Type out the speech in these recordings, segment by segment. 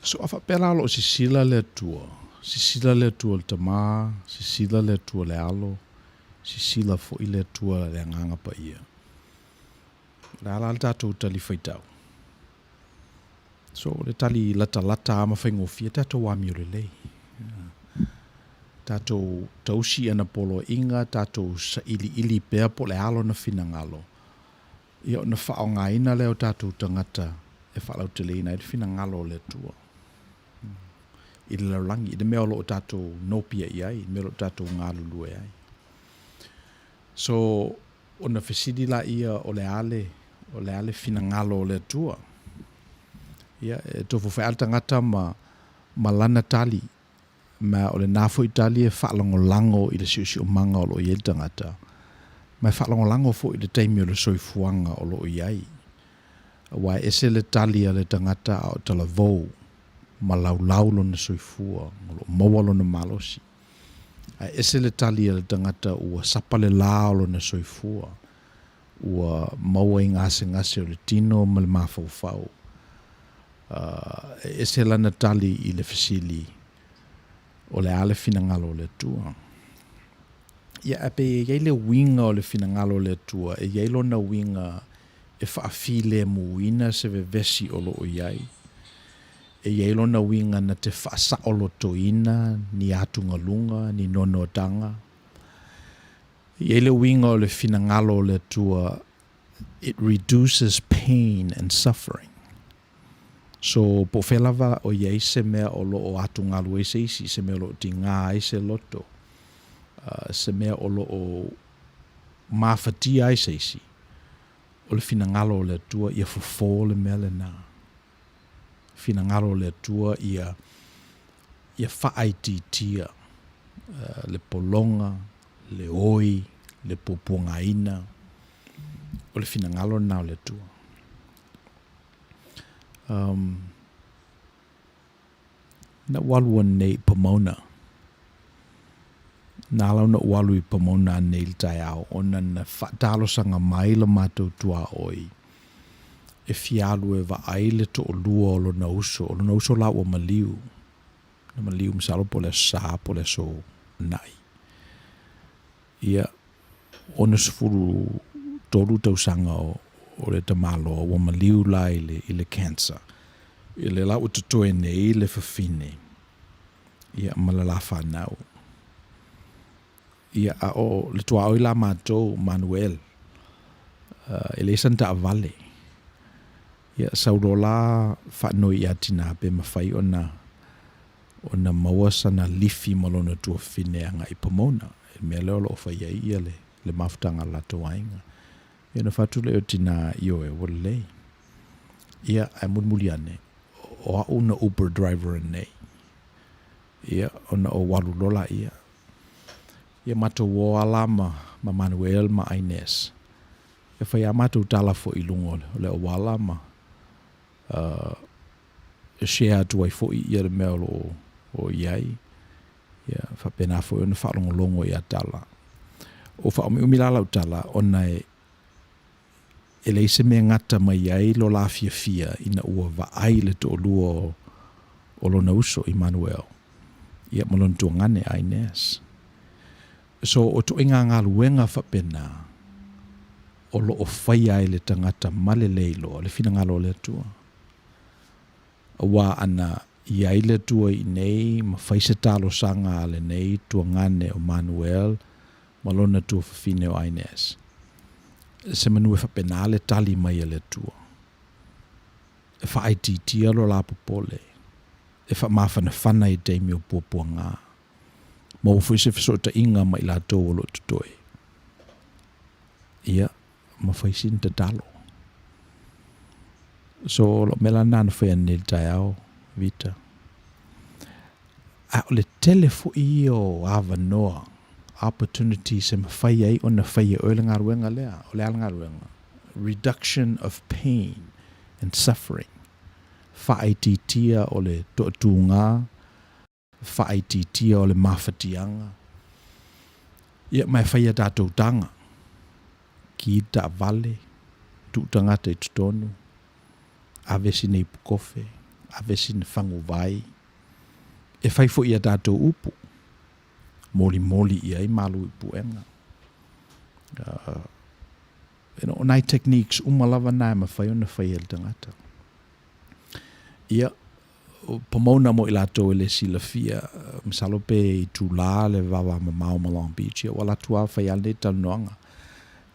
So a faapea la o lo o sisila le Atua, sisila le Atua le Tamā, sisila le Atua le Alo, sisila foi le Atua le Agaga Paia. O le a la le tatou tali faitau? So o le tali latalata a ma faigofie, tatou amio lelei. Tatou tausi ana poloaiga, tatou sailiili pea po o le a lona finagalo, ia ona faaaogaina lea o tatou tagata e faalauteleina ai le finagalo o le Atua i le lalolagi, i le mea o lo o tatou nopiai ai, i le mea o lo o tatou galulue ai. So, ona fesili laia o le a le, o le a le finagalo o le Atua? Ia, e tofu foi lava le tagata ma, ma lana tali, ma o lena foi tali e faalagolago i le siosiomaga o lo o i ai le tagata, ma e faalagolago foi i le taimi o le soifuaga o lo o i ai. Aua e ese le tali a le tagata a o talavou ma laulau lona soifua, o lo o maua lona malosi. Ae ese le tali a le tagata ua sapa le la o lona soifua, ua maua i gasegase o le tino ma le mafaufau. E ese lana tali i le fesili o le a le finagalo o le Atua. Ia, ae pei e i ai le uiga o le finagalo o le Atua, e i ai lona uiga e faafilemuina se vevesi o lo o i ai, e i ai lona uiga na te faasaolotoina ni atugaluga, ni noanoataga. E i ai le uiga o le finagalo o le Atua, it reduces pain and suffering. So, po o fea lava o i ai se mea o lo o atugalu ai se isi, se mea o lo o tigā ai se loto, se mea o lo o mafatia ai se isi, o le finagalo o le Atua ia fofo le mea lenā. Finagalo o le Atua ia ia faaitiitia le pologa, le oi, le puapuagaina, o le finagalo lenā o le Atua. Um, na ou alu anei i Pomona. Na ala ona ou alu i Pomona anei i le taeao, ona na faatalosaga mai le matou tuaoi e fia alu e vaai le toalua o lona uso, o lona uso la ua maliu. Na maliu masalo po o le aso Sa po o le aso Anai. Ia, 63 tausaga o, o le tamaloa ua maliu la i le, i le cancer. I le la ua totoe nei le fafine, ia, ma le la fanau. Ia, a o le tuaoi la matou, Manuel, e leai sana taavale. Ia, sau loa la faanoi ia Tina pe mafai ona ona maua sana lifi ma lona tuafafine agai i Pomona, i le mea lea o lo o fai ai ia le, le mafutaga a le latou aiga. Ia ona fai atu lea o Tina, Ioe, ua lelei. Ia, ae mulimuli ane, o au na Uber driver nei. Ia, ona ou alu loa laia. Ia matou o lava la ma, ma Manuel ma Inez. E fai a matou tala foi i luga o le auala ma uh, share atu ai foi ia le mea o lo o i ai. Ia, faapena foi ona faalogologo i a tala. O faaumiumi la lau tala, ona e, e leai se mea gata mai ai lo la fiafia ina ua vaai le toalua o, o lona uso, Immanuel, ia ma lona tuagane, Inez. So, o ituaiga galuega faapena o lo o faia ai le tagata ma le le iloa le finagalo o le Atua. Aua ana i ai le Atua i inei ma fai se talosaga a lenei tuagane o Manuel ma lona tuafafine o Inez, semanu e faapena le tali mai a le Atua. E faaitiitia lo la popole, e faamafanafana i taimi o puapuaga. Maua foi se fesootaiga ma i latou o lo o totoe. Ia, ma fai sina tatalo. So, o lau mea la lena na fai ananei i le taeao, Vita. A o le tele foi ia o avanoa, opportunities e mafai ai ona fai e oe le galuega lea. O le a le galuega? Reduction of pain and suffering. Faaitiitia o le toatuga faaitiitia o le mafatiaga. Ia, ma e fai a tatou taga, ki taavale, tuu tagata i totonu, ave sina ipu kofe, Ave sina faguvai e fai foi i a tatou upu, molimoli i ai malu i puega. You know, o nai techniques uma lava na e mafai ona faia e le tagata. Ia, pomona mo i latou e le silafia, masalo pe itulā le vavamamao ma Long Beach, ia ua alu atu lava fai lava lenei talanoaga.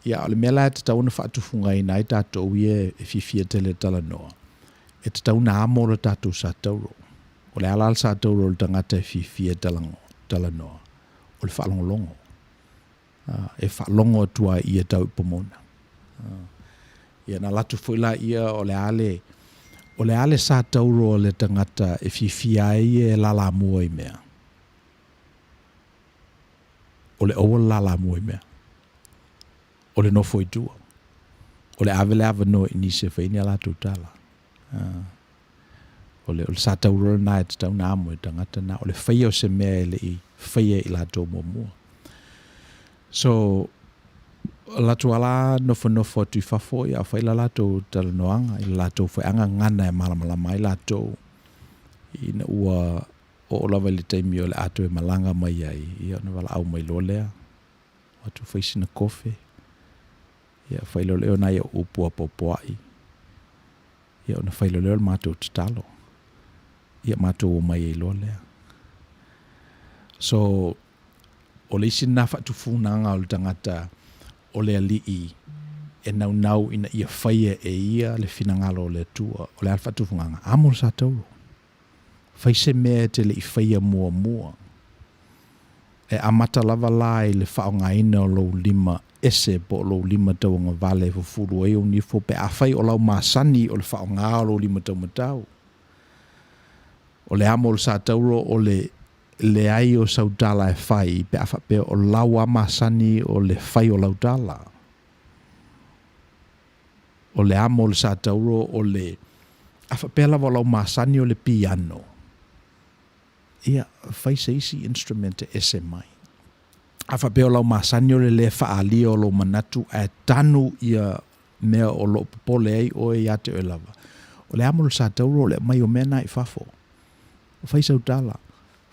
Ia, a o le mea la e tatau ona faatufugaina ai tatou ia e fiafia tele e talanoa, e tatau ona amo le tatou satauro. O le a la le satauro o le tagata e fiafia e talanoa? O le faalogologo. E faalogo atu lava i ia tau i pomona. Ia ona alu atu foi laia o le a le, o le a le satauro a le tagata e fiafia ai ia e lalamua i mea? O le aua le lalamua i mea. O le nofo i tua. O le ave le avanoa i nisi e fai ai ni a latou tala. O le, o le satauro lena e tatau ona amo e tagata na, o le faia o se mea e le i faia e i latou muamua. So, latou lava la nofonofo atu i fafo a o fai la latou talanoaga i le latou foi lava gagana e malamalama ai latou ina ua oo lava i le taimi o le a toe malaga mai ai, ia ona valaau mai loa lea, o atu fai sina kofe, ia fai loa lea o nai au upu apoapoai, ia ona fai loa lea o le matou tatalo, ia matou omai ai loa lea. So, o le isi lena faatufugaga o le tagata o le Alii e naunau ina ia faia e ia le finagalo o le Atua. O le a le faatufugaga? Amo le satauro. Fai se mea e te le i faia muamua. E amata lava la i le faaaogaina o lou lima ese po o lou lima tauagavale e fufulu ai ou nifo pe afai o lau masani o le faaaoga o lou lima taumatau. O le amo o le satauro o le leai o sau tala e fai pe a faapea o lau lava masani o le fai o lau tala. O le amo o le satauro o le a faapea lava o lau masani o le piano, ia, fai se isi instrument e ese mai. A faapea o lau masani o le lē faaalia o lou manatu ae tanu ia mea o lo o popole ai oe ia te oe lava, o le amo o le satauro o le aumai o mea na i fafo. Fai sau tala,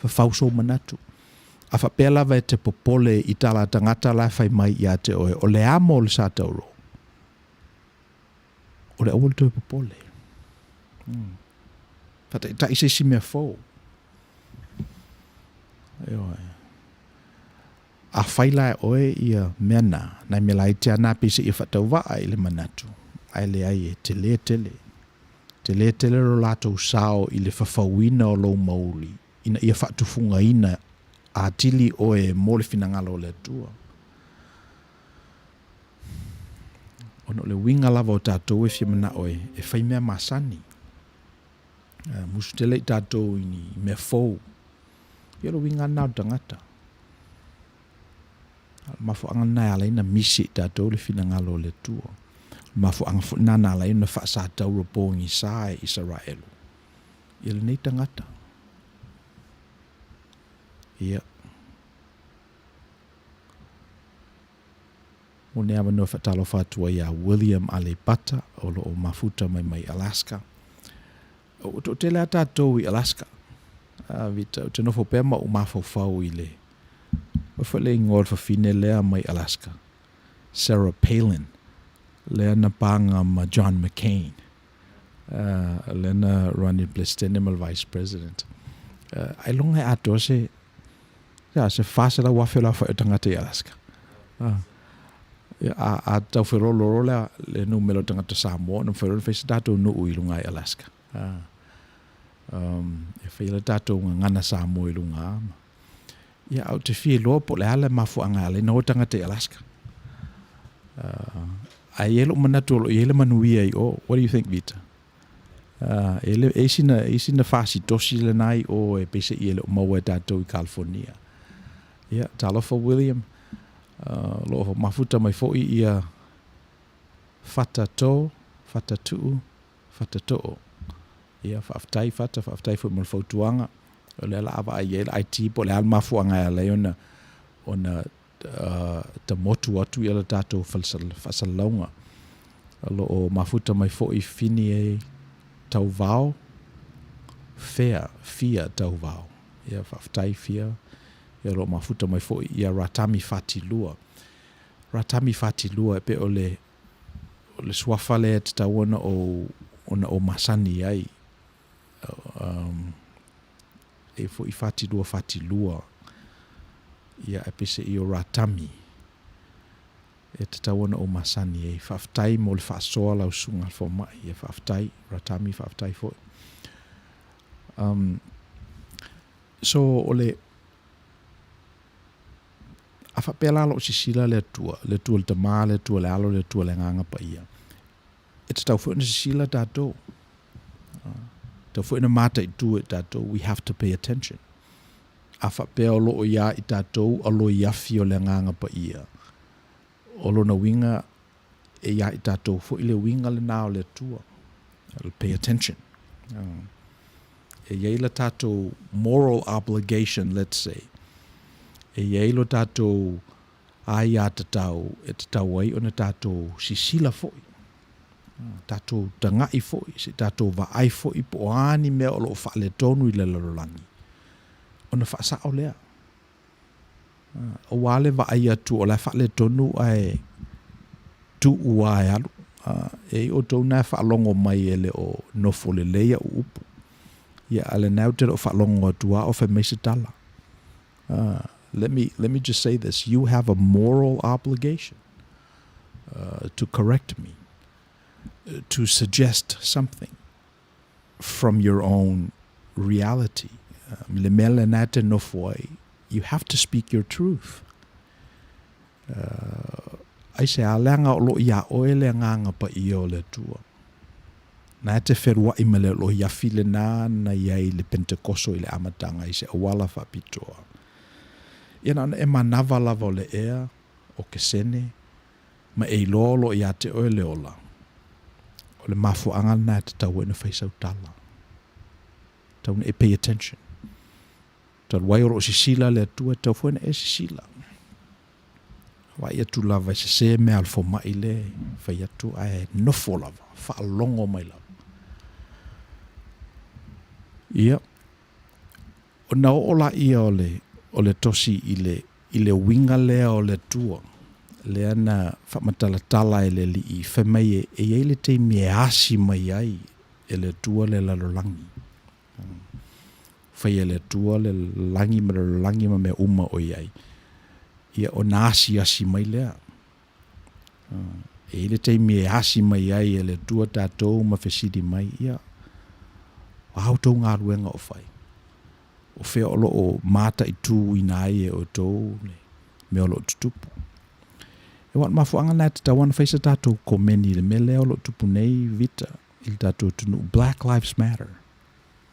fafau sou manatu. A faapea lava e te popole i tala a tagata la e fai mai ia te oe, o le amo o le satauro, o le aua le toe popole. Faataitai se isi mea fou. Ioe. A fai la e oe ia mea na, nai mea laiti lava na pei seia faatauvaa i le manatu, ae leai e tele tele. Tele tele lo latou sao i le fafauina o lou mauli ina ia faatufugaina atili oe mo le finagalo o le Atua. Ona o le uiga lava o tatou e fia manao e fai mea masani. Musu tele i tatou i ni mea fou. Ia o le uiga lena o le tagata. A o le mafuaaga lena e ala ai ona misi e i tatou le finagalo o le Atua. O le mafuaaga foi lena na ala ai ona faasatauro pogisa e Isaraelu ia lenei tagata. Ia. Mo lenei avanoa e faatalofa atu ai ia William Aleipata o lo o mafuta mai mai Alaska. Ua toatele lava tatou i Alaska. Vita, ou te nofo pea ma ou mafaufau i le, o foi le igoa o le fafine lea mai Alaska, Sarah Palin, lea na paga ma John McCain, lea na run i le Peresetene ma le Vice President. Ailoga e atoa se, se se 400,000 o le aofai o tagata i Alaska. A tau feoloolo loa le numera o tagata Samoa, ona mafai loa ona fai se tatou nuu i luga i Alaska. E fai le tatou gagana Samoa i luga. Ia, ae ou te fia iloa po o le a le mafuaaga e ala ai ona o tagata i Alaska. Ae i ai lou manatu o lo o i ai le manuia i o. What do you think, Vita? E le, e sina, e sina fasitosi lena i o e peiseai e le o maua e tatou i California. Ia, talofa William. O lo o mafuta mai foi ia Fata To, Fata Tuu, Fata Too. Ia, faafetai Fata, faafetai foi mo le fautuaga. O lea o le a vaai i ai le IT po o le a le mafuaaga e ala ai ona, ona tamotu atu ia le tatou faasalalauga. O lo o mafuta mai foi Fini e Tauvao. Fea, Fia Tauvao. Ia, faafetai Fia, ia o lo o mafuta mai foi ia Ratami Fatilua. Ratami Fatilua e pei o le o le suafa lea e tatau ona ou ona ou masani ai. Um, e foi Fatilua Fatilua. Ia ae peiseai o Ratami e tatau ona ou masani ai. Faafetai mo le faasoa lau susuga i le fomai. Ia faafetai Ratami, faafetai foi. Um, so o le a faapea la o lo o sisila le Atua, le Atua le Tama, le Atua le Alo, le Atua le Agaga Paia, e tatau foi ona sisila tatou. Tatau foi ona mataitu e tatou. We have to pay attention. A faapea o lo o iā i tatou aloiafi o le Agaga Paia, o lona uiga e iā i tatou foi le uiga lena o le Atua. Pay attention. E i ai le tatou moral obligation, let's say. E i ai lo tatou aiatatau e tatau ai ona tatou sisila foi, tatou tagai foi, se i tatou vaai foi po o a ni mea o lo o faaletonu i le lalolagi, ona faasao lea. Aua le vaai atu o la e faaletonu ae tuu lava e alu. E i ai outou na e faalogo mai e le o nofo lelei au upu. Ia, a o lena ou te le o faalogo atu lava o fai mai se tala. Let me, let me just say this, you have a moral obligation to correct me, to suggest something from your own reality. Le mea lena e te nofo ai, you have to speak your truth. Aisea, leaga o lo o iā oe le Agaga Paia o le Atua. Na e te feluaʻi ma le loiafi lena na i ai i le Pentekoso i le amataga i se auala faapitoa. Ia na ona e manava lava o le ea, o kesene, ma e iloa o lo o iā te oe le ola, o le mafuaaga lena e tatau ai ona fai sau tala. Tatau ona e pay attention. Talu ai o lo o sisila le Atua, e tatau foi ona e sisila. Vaai atu lava e sese mea a le fomai le fai atu ae nofo lava, faalogo mai lava. Ia, ona oo laia o le, o le tosi i le, i le uiga lea o le Atua, lea na faamatalatala e le Alii, fai mai e, e i ai le taimi e asi mai ai e le Atua le lalolagi. Faia e le Atua le lagi ma le lalolagi ma mea uma o i ai, ia ona asiasi mai lea. E i ai le taimi e asi mai ai e le Atua tatou ma fesili mai, ia, o a outou galuega o fai? O fea o lo o mataituina ai e outou le mea o lo o tutupu? E aua o le mafuaaga lena e tatau ona fai se tatou komeni i le mea lea o lo o tupu nei, Vita, i le tatou atunuu, Black Lives Matter.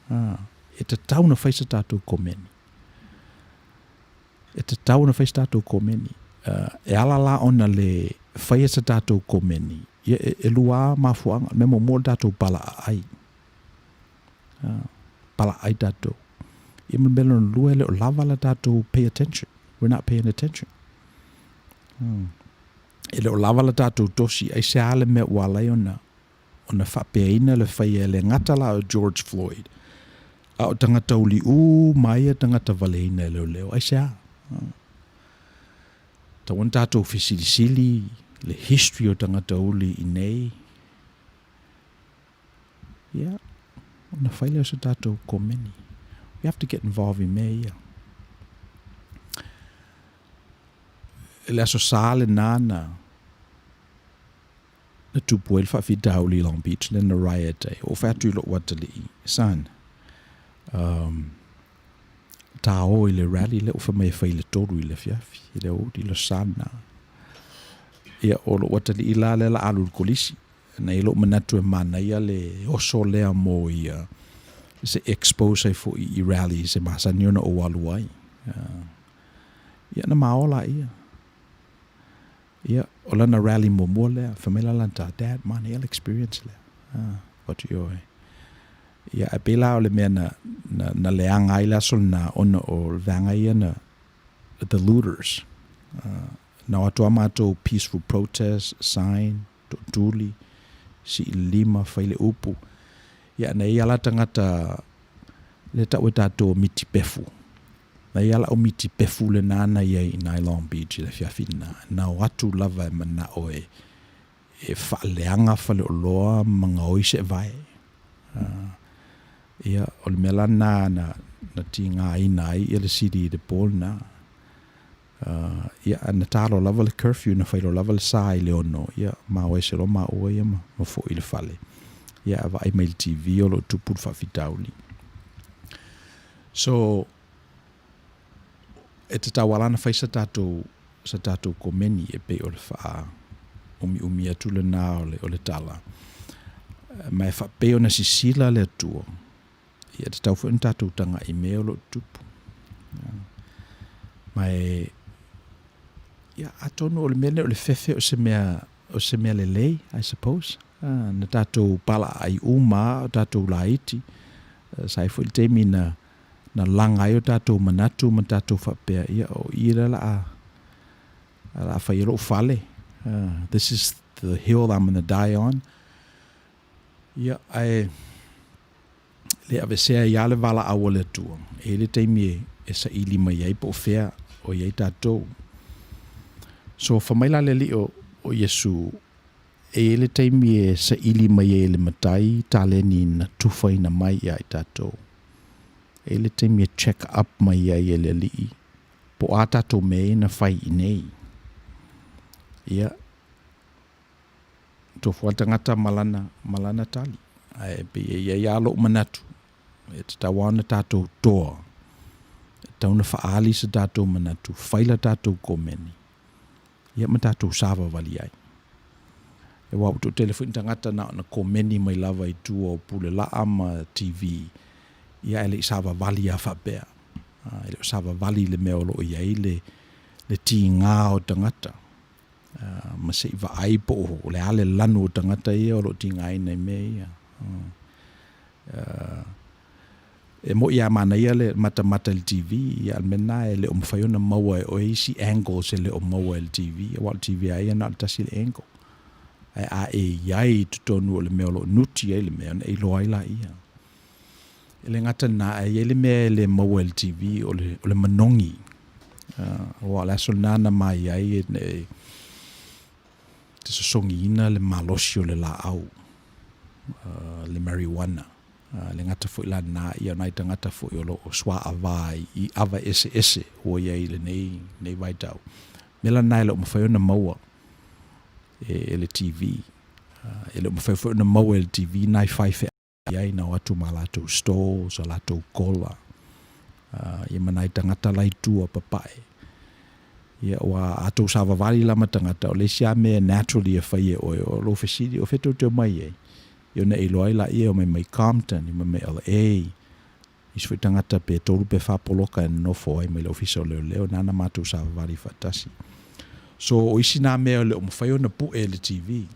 Ā, e tatau ona fai se tatou komeni. E tatau ona fai se tatou komeni. E ala la ona le faia se tatou komeni, ia e, e lua mafuaaga. O le mea muamua o le tatou palaaai. Ā, palaaai tatou. Ia ma le mea lona lua e le o lava la tatou pay attention. We're not paying attention. E le o lava la tatou tosi, aisea le mea ua ala ai ona ona faapeaina le faia e le gata la o George Floyd, a o tagata uliʻu ma ia tagata valeina e leoleo. Aisea? Tatau ona tatou fesilisili le history o tagata uli i nei. Ia, ona fai lea o se tatou komeni. We have to get involved i mea ia. I le Aso Sa lena na na tupu ai le faafitauli i Long Beach lea na riot ai. Ua ou fai atu i lou atalii, son, um, ta o i le rally lea ua fai mai e fai i le 3 i le afiafi, i le aoauli, le sa lena. Ia, o lou atalii la lea la alu i le kolisi. Na i ai lou manatu e manaia le oso lea mo ia se expose ai foi i rallies e masani ona ou alu ai. Ia, na ma o laia. Ia, o lana rally muamua lea, fai mai la lana tala, Dad, manaia le experience lea. Ah, what you oi. Ia, ae pei la o le mea na, na, na leaga ai le aso lena, ona o le vaega ia na, the looters. Na o atu lava matou peaceful protest, sign, tootuli, sii le lima, fai le upu. Ia, na i ai lava tagata Lea e tau e tatou o miti pefu. Na i ai la'u miti pefu lena na i ai i ina i Long Beach i le afiafi lena. Na o atu lava e mana'o e e faaleaga faleoloa ma gaoi se evae. Ia, o le mea la lena na na tigaina ai le sili i le po lena. Ia, ae na ta loa lava le curfew, na fai loa lava le sa i le 6, ia, ma o ese loa maua ia ma ma fo'i i le fale. Ia, ae vaai mai i le TV o lo o tupu le faafitauli. So, e tatau lava la ona fai sa tatou sa tatou komeni e pei o le faa umiumi atu lena o le o le tala. Ma e faapei ona sisila le Atua, ia e tatau foi ona tatou tagai i mea o lo o tutupu. Ma e ia atonu o le mea lenei o le fefe o se mea o se mea lelei, I suppose. Na tatou palaaai uma lava o tatou laiti. Sa i ai foi le taimi na na laga ai o tatou manatu ma tatou faapea, ia o i lea o le a o le a fai ai lou fale, this is the hill I'm gonna die on. Ia, ae le aveesea ai lava le valaau a le Atua, e i ai le taimi e saili mai ai po o fea o i ai tatou. So, fai mai la le Alii o Iesu, E i ai le taimi e saili mai ai e le matai taleni na tufaina mai ia i tatou. E i ai le taimi e check up mai ai e le Alii po o a tatou mea ia na fai i inei. Ia, tofu lava le tagata ma lana, ma lana tali. Ae pei e i ai lava lou manatu, e tatau lava ona tatou toa, e tatau ona faaali se tatou manatu, fai la tatou komeni, ia ma tatou savavali ai. Aua ua toatele foi ni tagata na ona komeni mai lava i tua o pule laa ma TV, ia ae le i savavali lava faapea. E le o savavali i le mea o lo o i ai le, le tiga o tagata, ma se i vaai po o le a le lanu o tagata ia o lo o tigaina i mea ia. E moʻi a manaia le matamata i le TV, a o le mea lena e le o mafai ona maua e oe isi angles e le o maua e le TV, aua o le TV lava ia na o le tasi le angle. Ae a e i ai i totonu o le mea o lo o nuti ai le mea, ona e iloa ai laia. E le gata i lena, ae i ai le mea e le maua e le TV, o le, o le manogi. Aua o le aso lena na ma i ai e, e te sosogiina le malosi o le laau, le marijuana. E le gata foi la lena, ia o nai tagata foi o lo o suaava i ava eseese ua i ai i lenei, lenei vaitau. Mea la lena e le o mafai ona maua e, e le TV. E le o mafai foi ona maua e le TV nai faifeau i ai na o atu ma latou stalls, a latou kola, ia ma nai tagata la i tua papae. Ia, ua a tou savavali la ma tagata, o le isi lava mea naturally e fai e oe, o lou fesili, o fea tou te omai ai? Ia ona e iloa ai laia e omai mai Compton, e omai mai LA, isi foi tagata pe tolu pe fa poloka e nonofo ai mai le ofisa o leoleo, na na matou savavali faatasi. So, o isi na mea e le o mafai ona pue e le TV.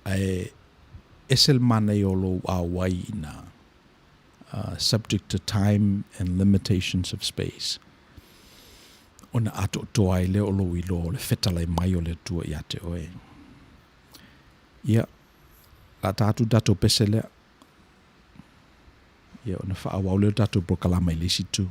Ae ese le manaia o lou auai i ina, subject to time and limitations of space, ona atoatoa ai lea o lou iloa o le fetalai mai o le Atua ia te oe. Ia, la ta atu tatou pese lea. Ia, ona faaauau lea o tatou polokalama i le isi itu.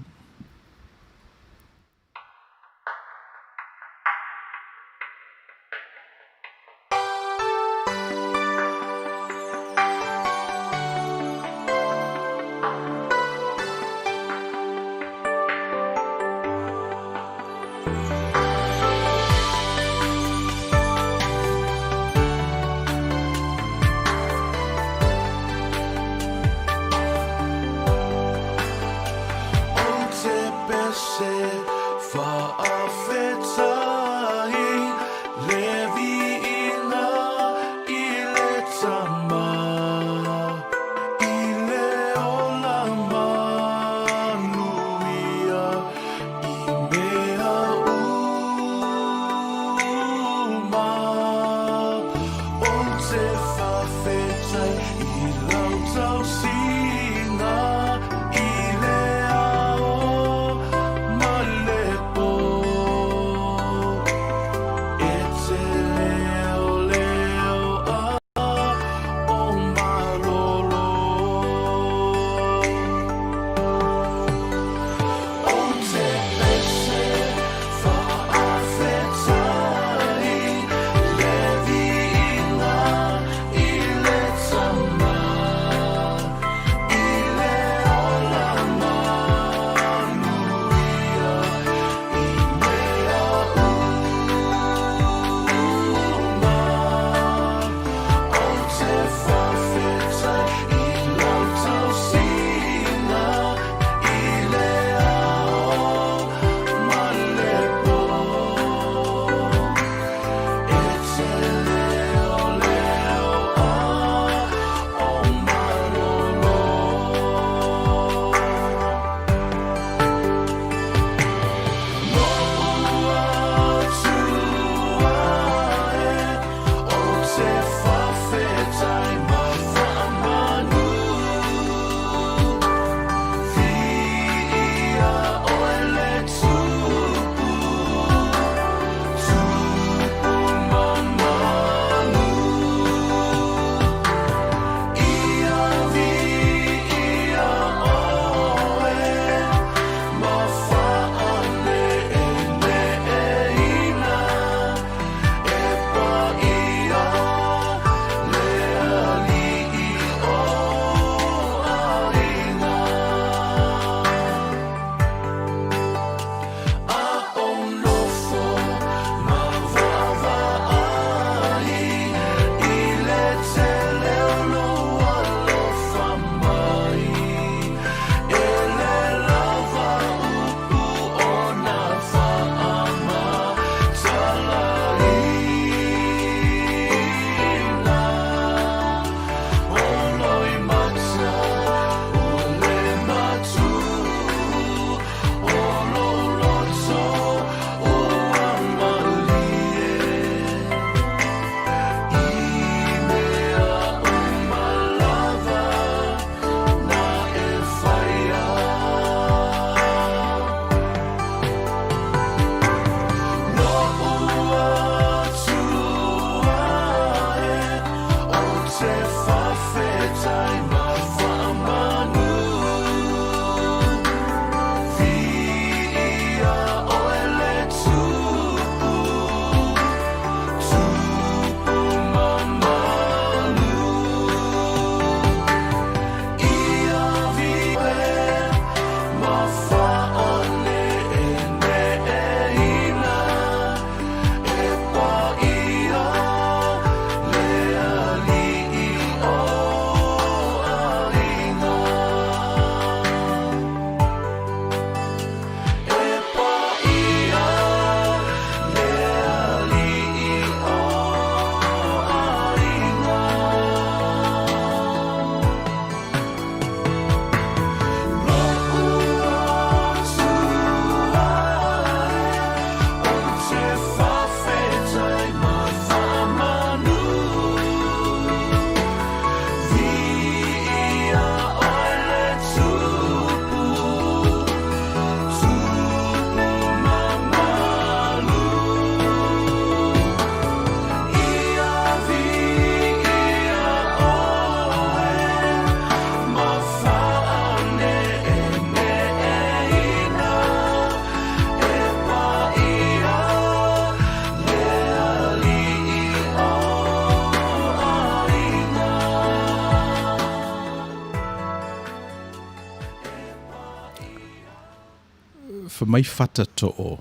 Fai mai fata too,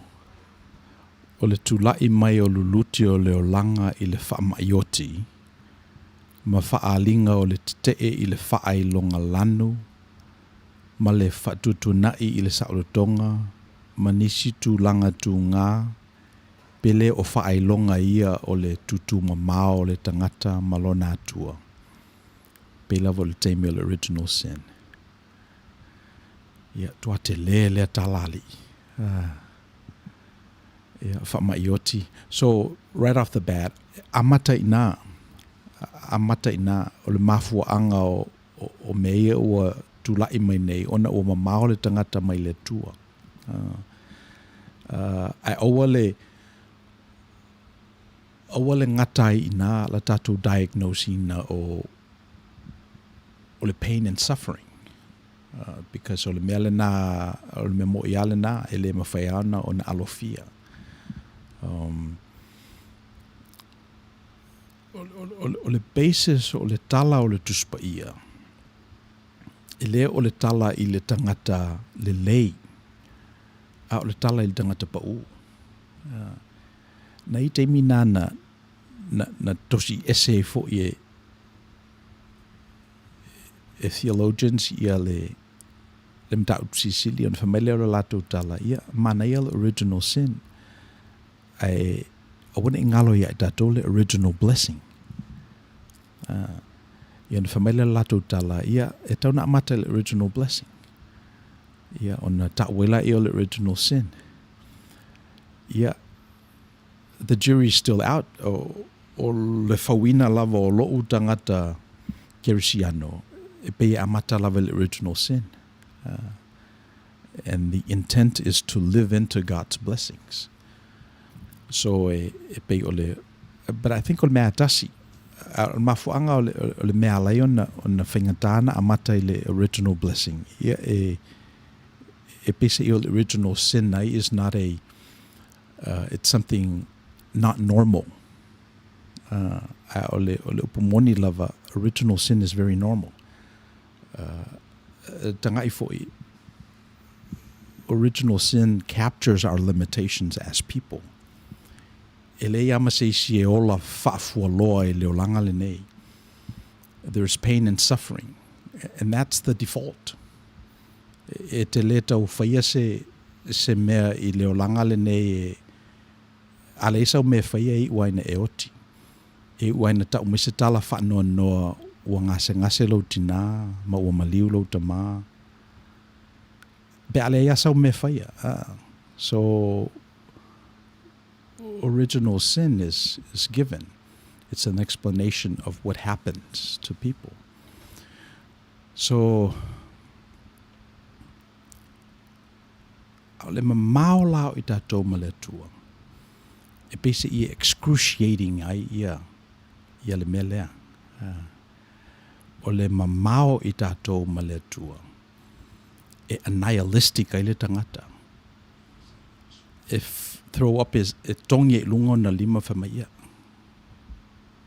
o le tula'i mai o luluti o le olaga i le faama'i oti, ma faaaliga o le tete'e i le faailoga lanu ma le faatuatuana'i i le saolotoga ma nisi tulaga tugā pe lē o faailoga ia o le tutūmamao o le tagata ma lona Atua, pei lava o le taimi o le original sin. Ia, matua telē lea tala alii. Ia, faama'i oti. So, right off the bat, amata i ina, amata i ina, o le mafuaaga o, o, o mea ia ua tula'i mai nei, ona ua mamao le tagata mai le Atua. Ae aua le, aua le gata ai i ina la tatou diagnose ina o, o le pain and suffering. Because o le mea lenā, o le mea mo'i lava lenā, e le mafai lava ona, ona alofia. O, o, o le basis o le tala o le Tusi Paia, e le o le tala i le tagata lelei, a o le tala i le tagata paū. Na i ai taimi na na, na, na tosi ese ai foi e, e theologians ia le, le mataupu silisili ona fai mai lea o le latou tala, ia, manaia le original sin, ae aua ne i galo ia i tatou le original blessing. Ia ona fai mai lea o le latou tala, ia, e tatau ona amata i le original blessing. Ia, ona ta'u ai laia o le original sin. Ia, the jury is still out, o, o le fauina lava o lo'u tagata kerisiano, e pei e amata lava i le original sin. And the intent is to live into God's blessings. So e, e pei o le, but I think o le mea tasi, a o le mafuaaga o le, o le mea ala ai ona, ona faigata ona amata i le original blessing, ia e, e pei se i o le original sin ai is not a, it's something not normal. A o le, o le upu moni lava, original sin is very normal. Taga'i foi, original sin captures our limitations as people. E leai lava ma se isi e ola faafualoa i le olaga lenei. There's pain and suffering, and that's the default. E te lē tau faia se, se mea i le olaga lenei e, a leai sau mea e faia e iu ai ina e oti. E iu ai ina tau mai se tala faanoanoa ua gasegase lou tinā ma ua maliu lou tamā. Pe a leai lava sau mea e faia. So, original sin is, is given. It's an explanation of what happens to people. So, a o le mamao la o i tatou ma le Atua, e pei se i e excruciating ai ia, ia le mea lea. O le mamao i tatou ma le Atua, e annihilistic ai le tagata. E throw up his, e togi ai i luga ona lima fai mai, ia,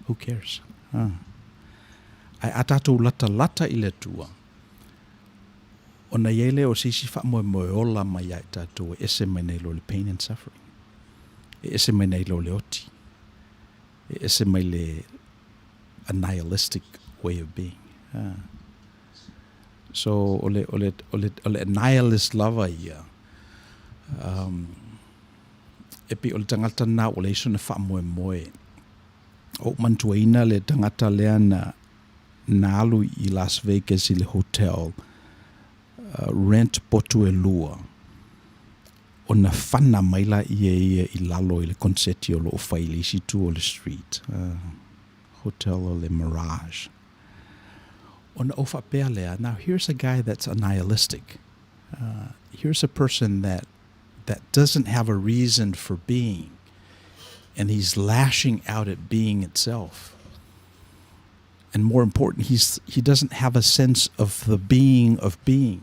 who cares? Ae a tatou latalata i le Atua, ona i ai lea o se isi faamoemoe ola mai ia i tatou e ese mai nei lo le pain and suffering. E ese mai nei lo le oti. E ese mai le annihilistic way of being. So, o le, o le, o le, o le nihilist lava ia, e pei o le tagata lena ua leai sona faamoemoe. Ua ou manatuaina le tagata lea na, na alu i Las Vegas i le hotel, rent potu e lua, ona fana mai laia e ia i lalo i le koneseti o lo o fai i le isi itu o le street, hotel o le Mirage. Ona ou faapea lea, now here's a guy that's a nihilistic. Here's a person that that doesn't have a reason for being, and he's lashing out at being itself. And more important, he doesn't have a sense of the being of being.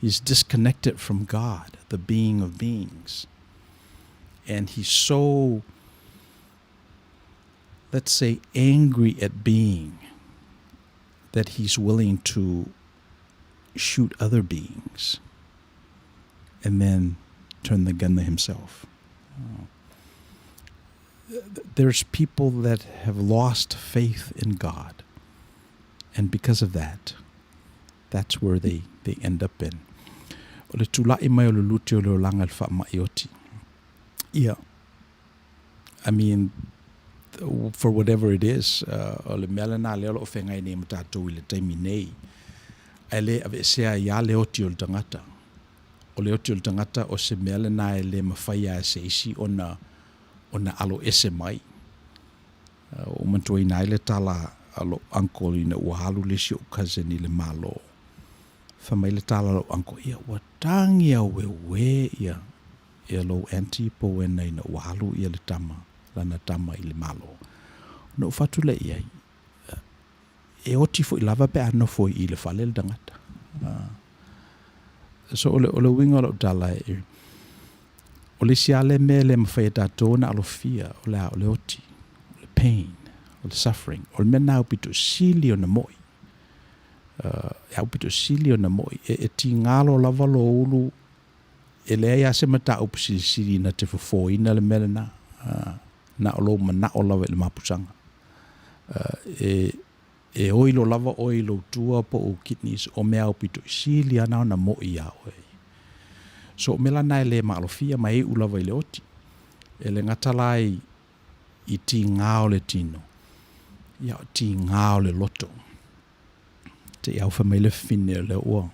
He's disconnected from God, the being of beings. And he's so, let's say, angry at being that he's willing to shoot other beings. And then turn the gun to himself. There's people that have lost faith in God. And because of that, that's where they, they end up in. O le tula'i mai o le luti o le olaga i le faamai oti. Ia, I mean, for whatever it is, o le mea lena lea o lo o feagai nei ma tatou i le taimi nei, ae le aveesea ai lava le oti o le tagata. O le oti o le tagata o se mea lena e le mafai lava e se isi ona, ona alo ese mai. Ua ou manatuaina ai le tala a lou uncle ina ua alu le isi ou cousin i le Malo. Fai mai le tala a lou uncle, ia ua tagi aueuē ia ia lou aunty Powena ina ua alu ia le tama, lana tama i le Malo. Ona ou fatu lea i ai, e oti foi lava pe a nofo i i le fale le tagata. So o le, o le uiga o lau tala, e, o le isi lava lea mea e le mafai e tatou ona alofia, o le a, o le oti, o le pain, o le suffering, o le mea lena e aupito sili ona mo'i. E aupito sili ona mo'i. E, e tigalo lava lou ulu E leai lava se mataupu silisili na te fofoina le mea lena, na o lou manao lava i le mapusaga. E, e oilo lava oe i lou tua po o kidneys, o mea aupito sili lava na ona mo'i iā oe. So o mea la na e le maalofia ma e iu lava i le oti. E le gata la i, i tigā o le tino, ia o tigā o le loto. Te i au fai mai le fafine o lea ua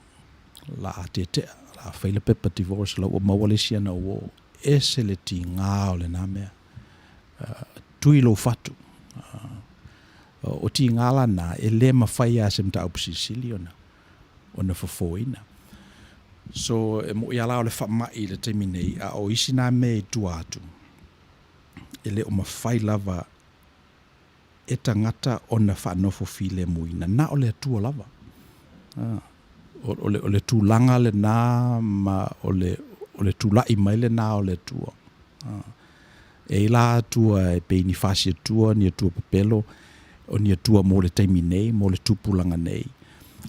la a tetea, la a fai le pepa divorce, la ua maua le isi ana uō. Ese le tigā o lena mea. Tui lou fatu. O tigā la na, e le mafai lava e se mataupu silisili ona, ona fofoina. So, e mo'i lava la o le faamai i le taimi nei, a o isi na mea i tua atu, e le o mafai lava e tagata ona faanofo filemuina, na o le Atua lava. O le, o le tulaga lena ma o le, o le tula'i mai lena o le Atua. E i la Atua e pei ni fasi Atua, ni Atua pepelo, o ni Atua mo le taimi nei, mo le tupulaga nei.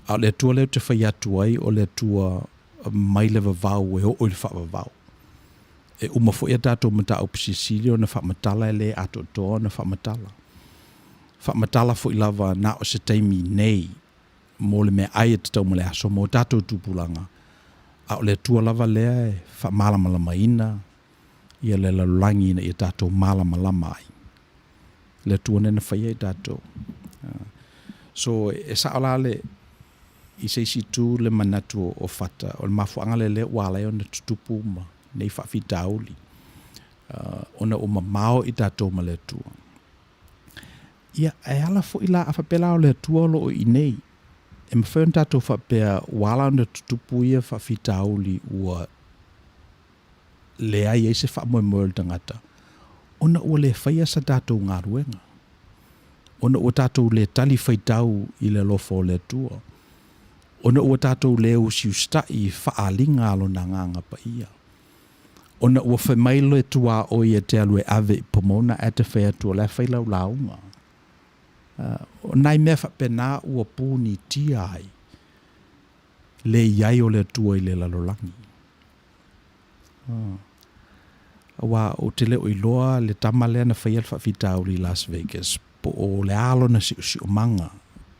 A o le Atua lea ou te fai atu ai, o le Atua mai le vavau e oo i le faavavau. E uma foi a tatou mataupu silisili ona faamatala e le atoatoa ona faamatala. Faamatala foi lava na o se taimi nei mo le meaai e tatau ma le aso mo tatou tupulaga, a o le Atua lava lea e faamalamalamaina ia le lalolagi ina ia tatou malamalama ai. Le Atua lea na faia i tatou. So, e sao la le, i se isi itu le manatu o Fata, o le mafuaaga lea lea ua ala ai ona tutupu ma nei faafitauli, ona ua mamao i tatou ma le Atua. Ia, ae ala foi la, a faapea la o le Atua o lo o i inei, e mafai ona tatou faapea ua ala ona tutupu ia faafitauli ua leai ai se faamoemoe o le tagata, ona ua le faia sa tatou galuega, ona ua tatou le tali faitau i le alofa o le Atua, ona ua tatou le usiusitai i faaaliga a Lona Agaga Paia, ona ua fai mai le tuaoi e te alu e ave i Pomona ae te fai atu o la e fai lau lauga. O nai mea faapena ua punitia ai le i ai o le Atua i le lalolagi. Aua ou te le o iloa le tama lea na faia le faafitauli i Las Vegas po o le a lona siosiomaga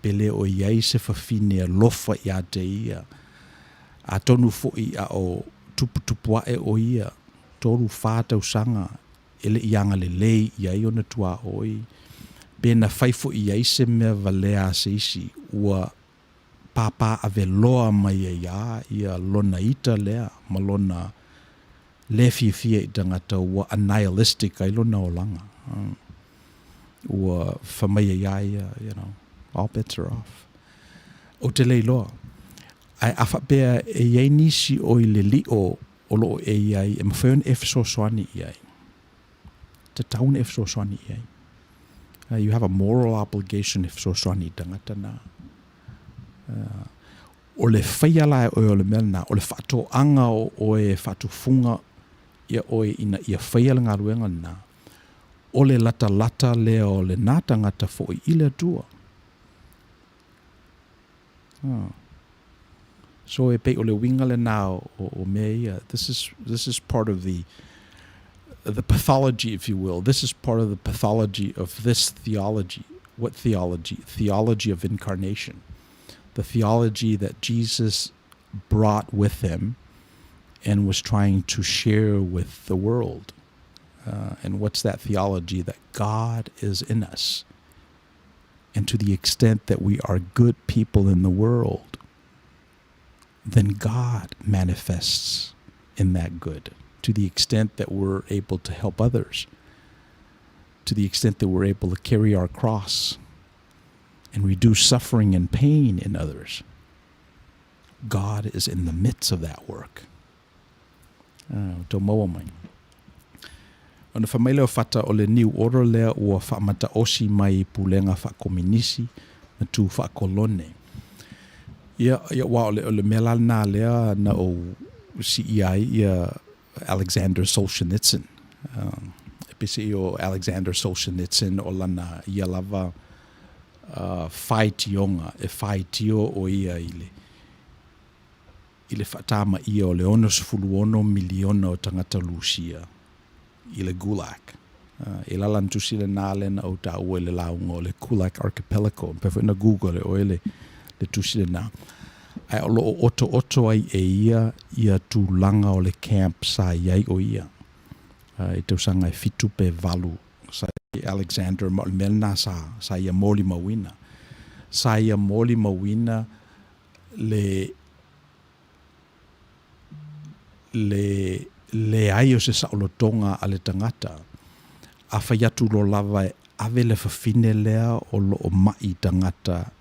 pe le o i ai se fafine alofa ia te ia. Atonu foi a o tuputupuae o ia 3, 4 tausaga e le i agalelei i ai ona tuaoi, pe na fai foi i ai se mea valea a se isi ua pāpāaveloa mai ai a ia lona ita lea ma lona le fiafia i tagata ua annihilistic ai lona olaga. Ua fai mai ai a ia, you know, all bets are off. Ou te le iloa. Ae a faapea e i ai nisi o i le lio o lo o e i ai e mafai ona e fesoasoani i ai, tatau ona e fesoasoani i ai. You have a moral obligation e fesoasoani i tagata na. O le faia la e oe o le mea lena, o le faatoaga o oe e faatufuga ia oe ina ia faia le galuega lena, o le latalata lea o lena tagata foi i le Atua. So e pei o le uiga lenā o mea ia. This is, this is part of the, the pathology, if you will. This is part of the pathology of this theology. What theology? Theology of incarnation. The theology that Jesus brought with him and was trying to share with the world. And what's that theology? That God is in us. And to the extent that we are good people in the world, then God manifests in that good. To the extent that we're able to help others, to the extent that we're able to carry our cross and reduce suffering and pain in others, God is in the midst of that work. Tou maua mai. Ona fai mai lea o Fata o le New Order lea ua faamataosi mai i pulega faakominisi ma tu faakolone. Ia, ia aua o le, o le mea la lena lea na ou siia ai ia Alexander Solzhenitsyn. E peiseai o Alexander Solzhenitsyn o lana ia lava faitioga e faitio o ia i le, i le faatamaia o le 66 miliona o tagata Lusia i le Gulag. E lala na tusi lenā lea na ou taua i le lauga o le Gulag Archipelago. Mafai foi ona Google e oe le, le tusi lenā. Ae o lo o otooto ai e ia ia tulaga o le camp sa i ai o ia i tausaga e 7 pe 8 sa i Alexander ma o le mea lenā sa, sa ia molimauina. Sa ia molimauina le le leai o se saolotoga a le tagata, a fai atu loa lava e ave le fafine lea o lo o maʻi tagata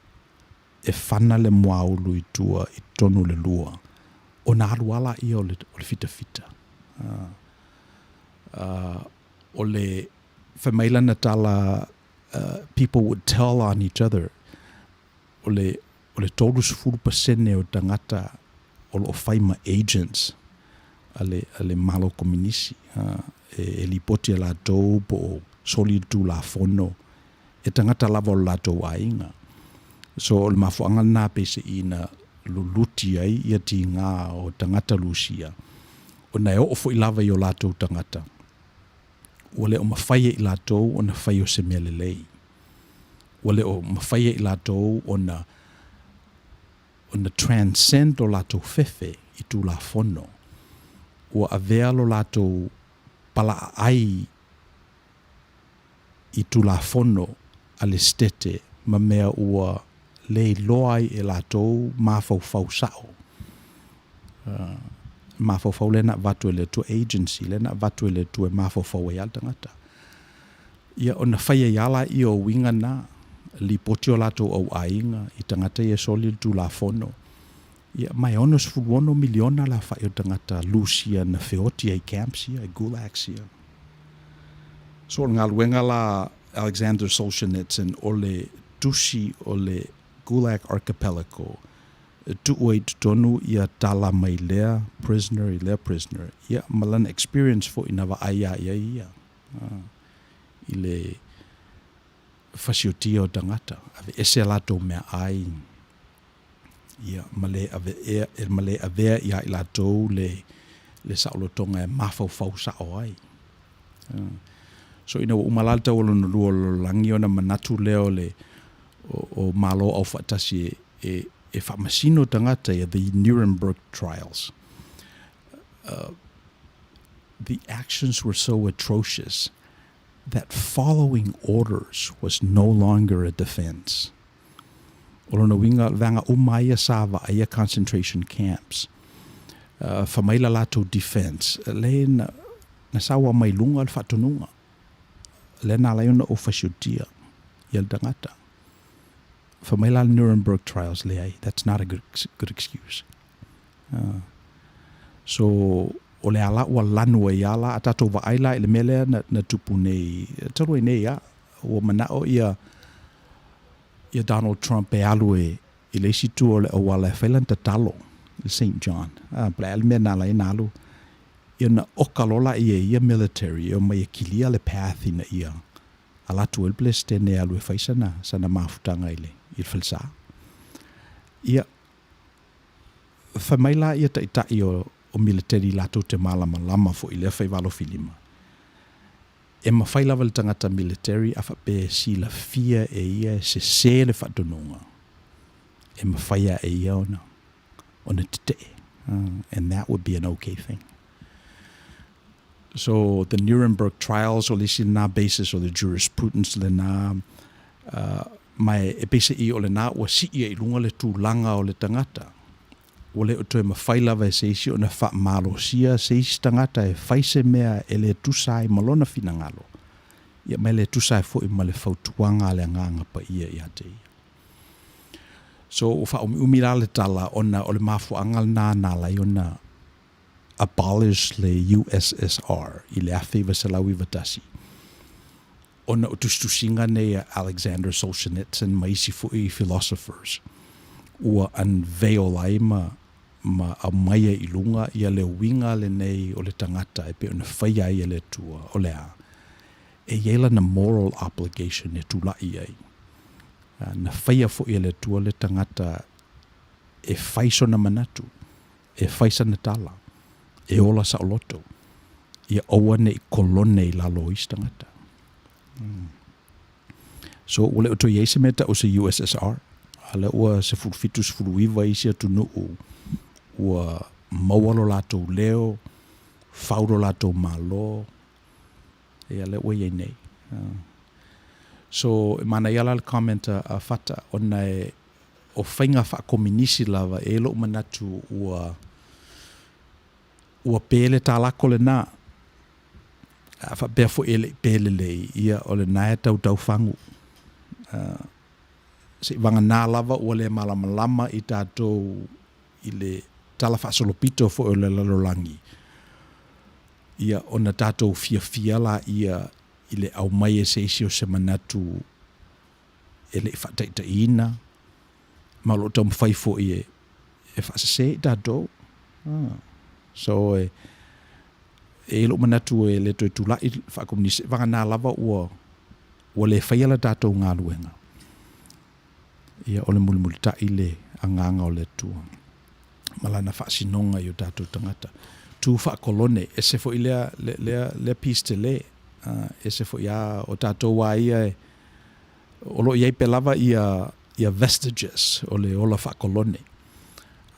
e fana le muaulu i tua i totonu o le lua, ona alu lava laia o le o le fitafita. O le fai mai lana tala people would tell on each other, o le o le 30% o tagata o lo o fai ma agents a le a le Malo Kominisi e lipoti e latou po o soli le Tulafono e tagata lava o le latou aiga. So o le mafuaaga lena peiseai na luluti ai ia tiga o tagata Lusia ona e oo foi lava i o latou tagata ua le o mafai e i latou ona fai o se mea lelei. Ua le o mafai e i latou ona ona transcend lo latou fefe i Tulafono. Ua avea lo latou palaaai i Tulafono a le Setete ma mea ua le iloa ai e latou mafaufau sao. Mafaufau lea na avatu e le Atua, agency lea na avatu e le Atua e mafaufau ai lava le tagata. Ia ona fai ai lava laia o uiga na, lipoti o latou auaiga i tagata ia e soli le Tulafono. Ia, ma e 66 miliona le aofai o tagata Lusia na feoti ai i camps ia, i gulags ia. So o le galuega la Alexander Solzhenitsyn o le tusi o le Gulag Archipelago e tuu ai i totonu ia tala mai lea prisoner i lea prisoner, ia ma lana experience foi na vaai lava i ai ia i le fasiotia o tagata, aveese a latou meaai, ia ma le aveea, ma le avea ia i latou le le saolotoga e mafaufau sao ai. So ina ua uma la le tau o lona lua o le lalolagi ona manatu lea o le o Malo Aufaatasi e e faamasino tagata ia, the Nuremberg Trials. The actions were so atrocious that following orders was no longer a defense. O lona uiga, o le vaega uma ia sa vaaia concentration camps, fa mai la latou defense, le na, na saua mai luga le faatonuga, lea na ala ai ona ou fasiotia ia le tagata. Fa mai la le Nuremberg Trials, leai, that's not a good, good excuse. So, o le ala ua lanu ai lava la, a tatou vaai la i le mea lea na, na tupu nei, talu ai nei lava, ua manao ia, ia Donald Trump e alu e, i le isi itu o le auala e fai lana tatalo i le Saint John. A, po o le a le mea na ala ai ona alu, ia ona oka loa laia e ia military e omai e kilia le path ina ia ala atu ai le Peresetene e alu e fai sana, sana mafutaga i le, i le falesa. Ia, Fai mai la ia taʻitaʻi o o militeli latou te malamalama foʻi i lea faivalofilima, e mafai lava e le tagata militeri a faapea e silafia e ia e sesē le faatonuga, e mafai lava e ia ona ona tetee, and that would be an okay thing. So the Nuremberg Trials o le isi lena basis o le jurisprudence lena, ma e peiseai o lena ua sii ai i luga le tulaga o le tagata, ua le o toe mafai lava e se isi ona faamalosia se isi tagata e fai se mea e le tusa ai ma lona finagalo, ia ma e le tusa ai foi ma le fautuaga a le Agaga Paia ia te ia. So ua faaumiumi la le tala ona o le mafuaaga lena na ala ai ona abolish le USSR i le 1991, ona o tusitusiga nei a Alexander Solzhenitsyn ma isi foi philosophers ua unveil ai ma ma aumai ai i luga ia le uiga lenei o le tagata e pei ona faia ai e le Atua, o le a? E i ai lana moral obligation e tulai ai. Na faia foi e le Atua le tagata e fai sona manatu, e fai sana tala, e ola saoloto, ia aua ne i kolone i lalo o isi tagata. So, ua le o toe i ai se mea tau o se USSR, a lea ua 17, 19 isi atunuu ua maua lo latou leo, fau lo latou Malo, ia lea ua i ai nei. So, e manaia la le comment a Fata, ona e o faiga faakominisi lava, e i ai lou manatu ua ua pe le talako lena, a faapea foi e le i pe lelei, ia o lena e tautau fagu. Seivagana lava ua le malamalama i tatou i le talafaasolopito foi o le lalolagi, ia ona tatou fiafia laia i le aumai e se isi o se manatu e le i faataitaiina, ma o lo o taumafai foi e e faasese i tatou. So e i ai lou manatu e le toe tulai le faakomunisi, vagana lava ua ua le faia la tatou galuega. Ia o le mulimulitai le agaga o le Atua ma lana faasinoga i o tatou tagata. Tu faakolone, ese foi lea lea lea piece tele, ese foi lava o tatou lava ia e O lo o i ai pea lava ia ia vestiges o le ola faakolone.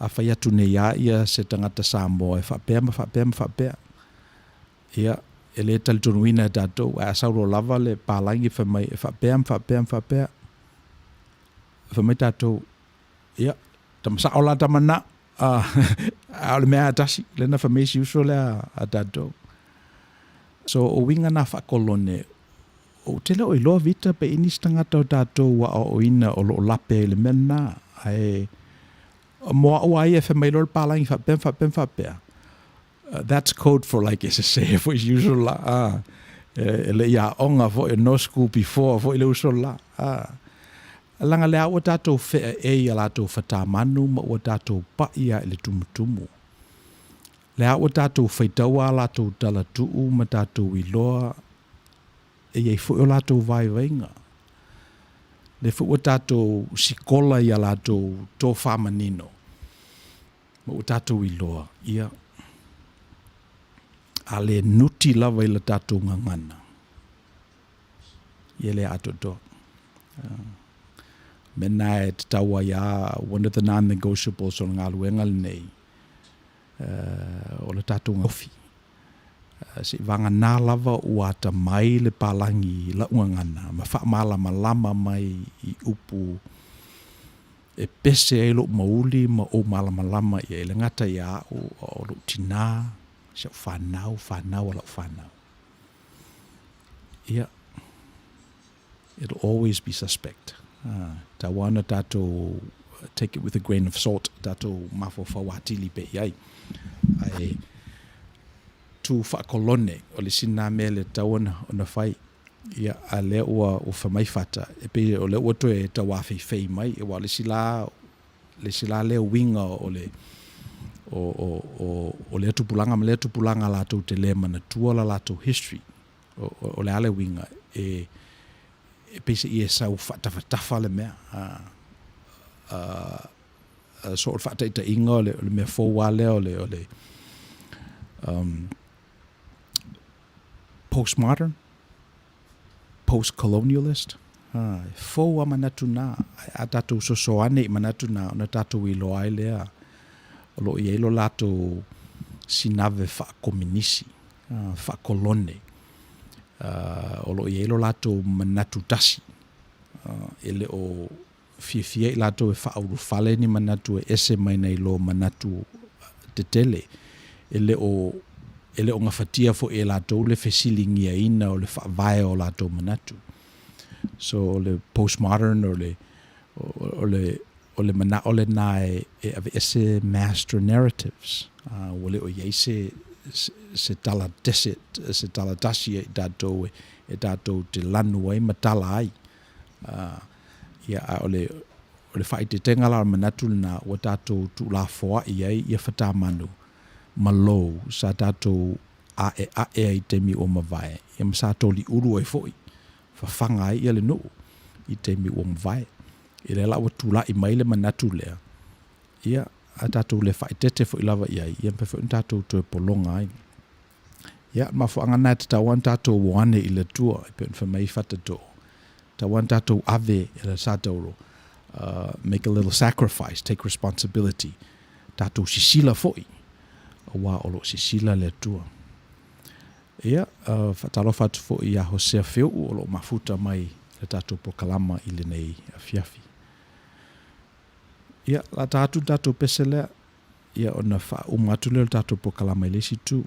A fai atu nei lava ia se tagata Samoa e faapea ma faapea ma faapea, ia, e le talitonuina e tatou, ae a sau loa lava le palagi fai mai e faapea ma faapea ma faapea, fai mai tatou, ia, tama sao la tama na, a o le mea lava e tasi, lea na fai mai isi uso lea a tatou. So, o uiga na faakolone, Ou te le o iloa Vita pe i ai nisi tagata o tatou ua aoaoina o lo o lape ai i le mea lena, ae mo au lava ia e fai mai loa le palagi faapea ma faapea ma faapea, that's code for like e sese foi si uso la, e le i aoga foi, no school before foi le uso la. Leaga lea ua tatou feaei i a latou fatamanu ma ua tatou pai lava i le tumutumu. Lea ua tatou faitaua a latou tala tuu ma tatou iloa e i ai foi o latou vaivaiga. Lea foi ua tatou sikola i a latou tofa manino ma ua tatou iloa, ia, a le nuti lava i la tatou gagana, ia e le atoatoa. Mea lena e tatau ai lava, one of the non-negotiables o le galuega lenei, o le tatou ofi. Seivagana lava ua atamai le palagi i lau gagana ma faamalamalama mai i upu e pese ai lou mauli ma ou malamalama i ai, e le gata ia au, a o lou tina, si au fanau, fanau a lau fanau. Ia, it'll always be suspect. Tau lava ona tatou take it with a grain of salt, tatou mafaufau atili pea i ai. Ae tu faakolone, o le isi lena mea e le tatau ona fai. Ia, a lea ua fai mai Fata, e pei o lea ua toe tauafeifei mai, aua o le isi la, le isi la lea uiga o le o, o, o, o lea tupulaga ma lea tupulaga latou te le manatua la latou history. O le a le uiga? E peiseai e sau faatafatafa le mea. So o le faataitaiga o le, o le mea fou lava lea o le, o le postmodern, postcolonialist, a, e fou lava manatu na, ae a tatou soso ane i manatu na ona tatou iloa ai lea o lo o i ai lo latou sinave faakominisi, faakolone, o lo o i ai lo latou manatu tasi, e le o fiafia i latou e faaulufale ni manatu e ese mai nai lo manatu tetele. E le o e le o gafatia foi e latou le fesiligiaina o le faavae o latou manatu. So o le postmodern o le o le o le manao lena e e aveese master narratives, ua le o i ai se se tala se tala tasi a i tatou e tatou te lanu ai ma tala ai. Ia, a o le, o le faaeteetega la o le manatu lena, ua tatou tuulafoai ai ia fatamanu ma lou sa tatou aeae ai i taimi ua mavae, ia ma sa toliulu ai foi, fafaga ai ia le nuu i taimi ua mavae. Ia lea la ua tulai mai le manatu lea, ia, a tatou le faaeteete foi lava i ai, ia mafai foi ona tatou toe pologa ai. Ia, o le mafuaaga lena e tatau lava ona tatou o ane i le Atua, e pei ona fai mai Fatatoo, e tatau lava ona tatou ave e le Sa Tauro, make a little sacrifice, take responsibility, tatou sisila foi, aua o lo o sisila le Atua. Ia, faatalofa atu foi ia Hosea Feuu o lo o mafuta mai le tatou polokalama i lenei afiafi. Ia, lata atu le tatou pese lea. Ia ona faauma atu lea o le tatou polokalama i le isi itu.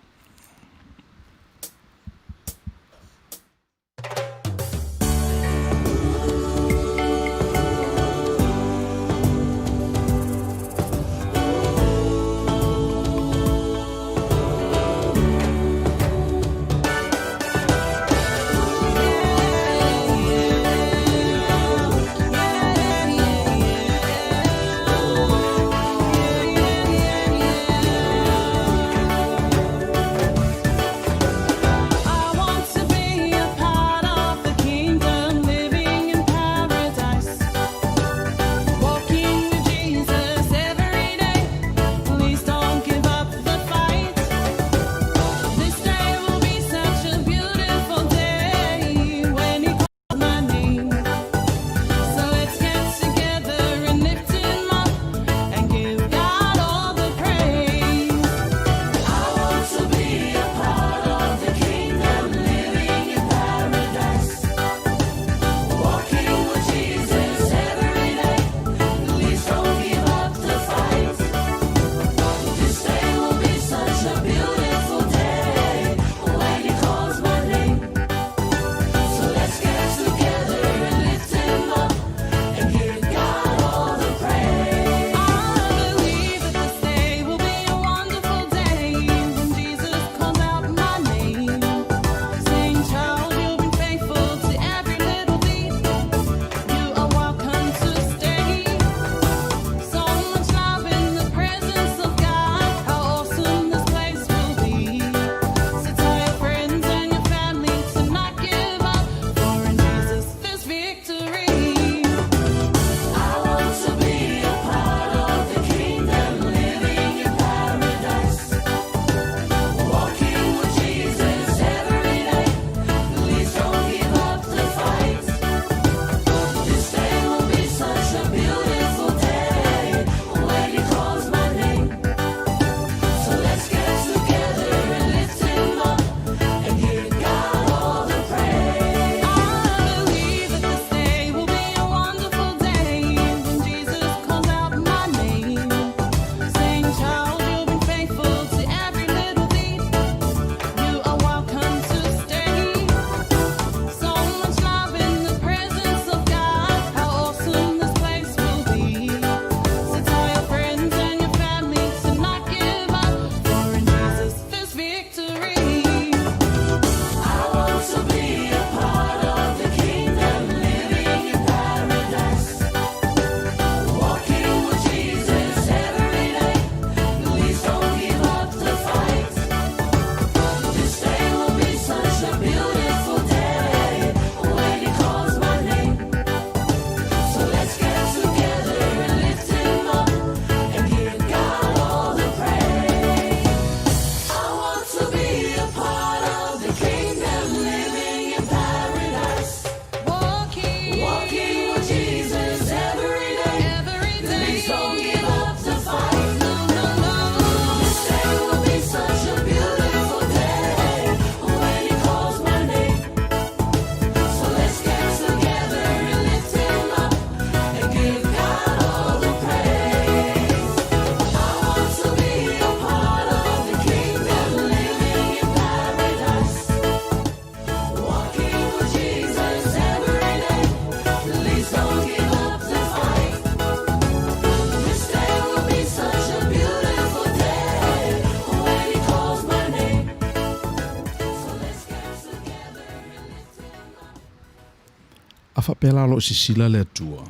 faapea la o lo o sisila le Atua,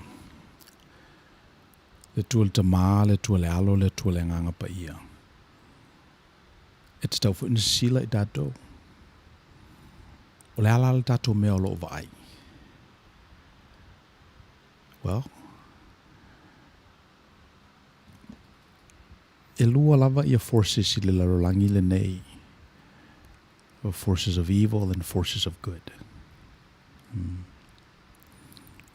le Atua le Tama, le Atua le Alo, le Atua le Agaga Paia, e tatau foi ona sisila i tatou. O le a la le tatou mea o lo o vaai? Well, e lua lava ia forces i le lalolagi lenei, forces of evil and forces of good.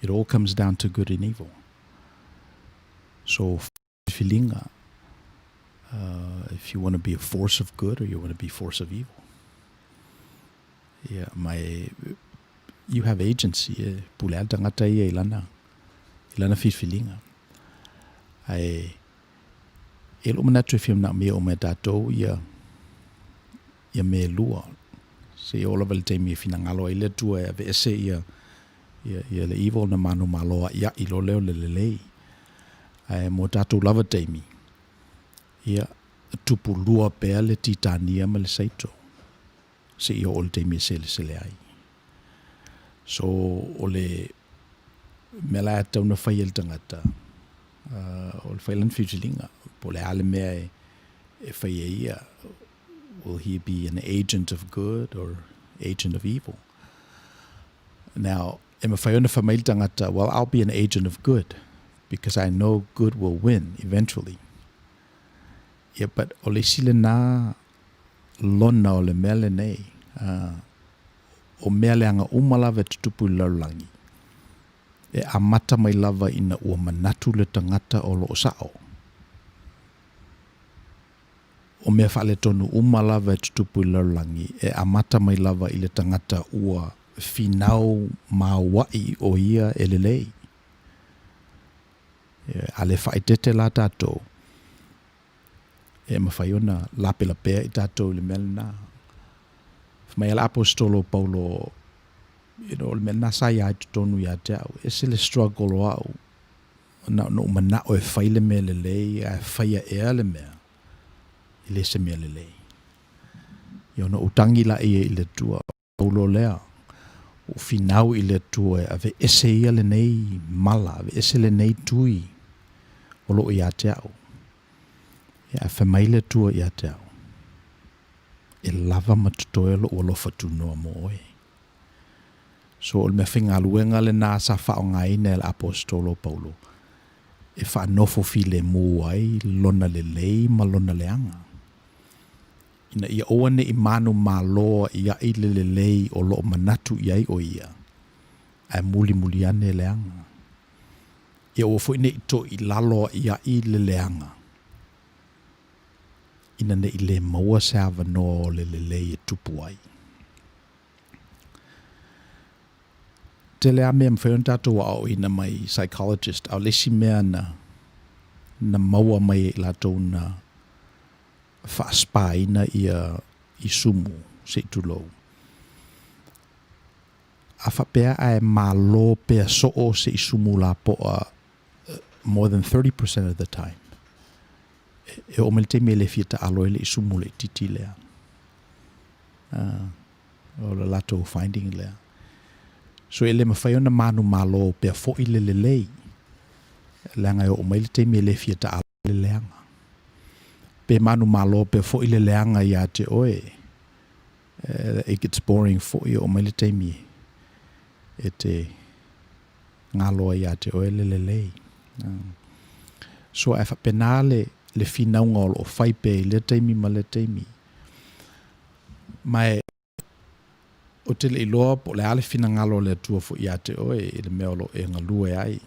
It all comes down to good and evil. So, fililiga, if you want to be a force of good or you want to be force of evil. Ia, ma e, you have agency, e pule lava le tagata ia i lana, i lana filifiliga. Ae, e lou manatu e fia manaomia uma e tatou ia, ia mea e lua. Seia oo lava i le taimi e finagalo ai le Atua e aveese ia, ia, ia le evil ona manumalo a'ia'i loa lea o le lelei. Ae mo tatou lava taimi, ia, tupu lua pea le titania ma le saito seia oo i le taimi e selesele ai. So, o le mea la e tatau ona fai e le tagata, o le fai lana filifiliga, po o le a le mea e, e fai e ia. Will he be an agent of good or agent of evil? Now, e mawhai ona whai mai le tagata, well, I'll be an agent of good because I know good will win eventually. Ia, but o le isi lena lona o le mea lenei, o mea leaga uma lava e tutupu i le lalolagi, e amata mai lava ina ua manatu le tagata o lo o sa'o. O mea faaletonu uma lava e tutupu i le lalolagi, e amata mai lava i le tagata ua finau maoaʻi o ia e lelei. A le faaeteete la tatou, e mafai ona lapelapea i tatou i le mea lena. Fai mai le Aposetolo o Paulo, you know, o le mea lena sa ia i totonu ia te au. E ese le struggle o au, na ona ou manao e fai le mea lelei, ae faia ea le mea, e le se mea lelei. Ia ona ou tagi laia i le Atua, Paulo lea, ua ou finau i le Atua e aveese ia lenei mala, aveese lenei tui o loo ia te au. Ia, ae fai mai le Atua ia te au, E lava ma totoe lou alofa tunoa mo oe. So o le mea faigaluega lena sa faaaogaina e le Aposetolo o Paulo e faanofo filemu ai lona lelei ma lona leaga, ina ia aua ne i manumalo aʻiaʻi le lelei o lo o manatu i ai ʻo ia, ae mulimuli ane leaga. Ia aua foi ne i toilalo aʻiaʻi le leaga, ina ne i lē maua se avanoa o le lelei e tupu ai. Tele lava mea e mafai ona tatou aoaoina mai psychologist, a o le isi mea na na maua mai e i latou na faaspaina ia isumu, se i tulou. A faapea ae malo pea soo se isumu lapoa more than 30% of the time, e oo mai le taimi e le fia taalo ai le isumu laitiiti lea. O le latou finding lea. So e le mafai ona manumalo pea foi le lelei, leaga e oo mai le taimi e le fia taalo ai le leaga. Pe manumalo pea foi le leaga ia te oe, it gets boring foi, e oo mai le taimi e te galo ai ia te oe le lelei. So ae faapena le, le finauga o lo o fai pea i lea taimi ma lea taimi. Ma e, ou te le iloa po o le a le finagalo o le Atua foi ia te oe i le mea o lo o e galue ai.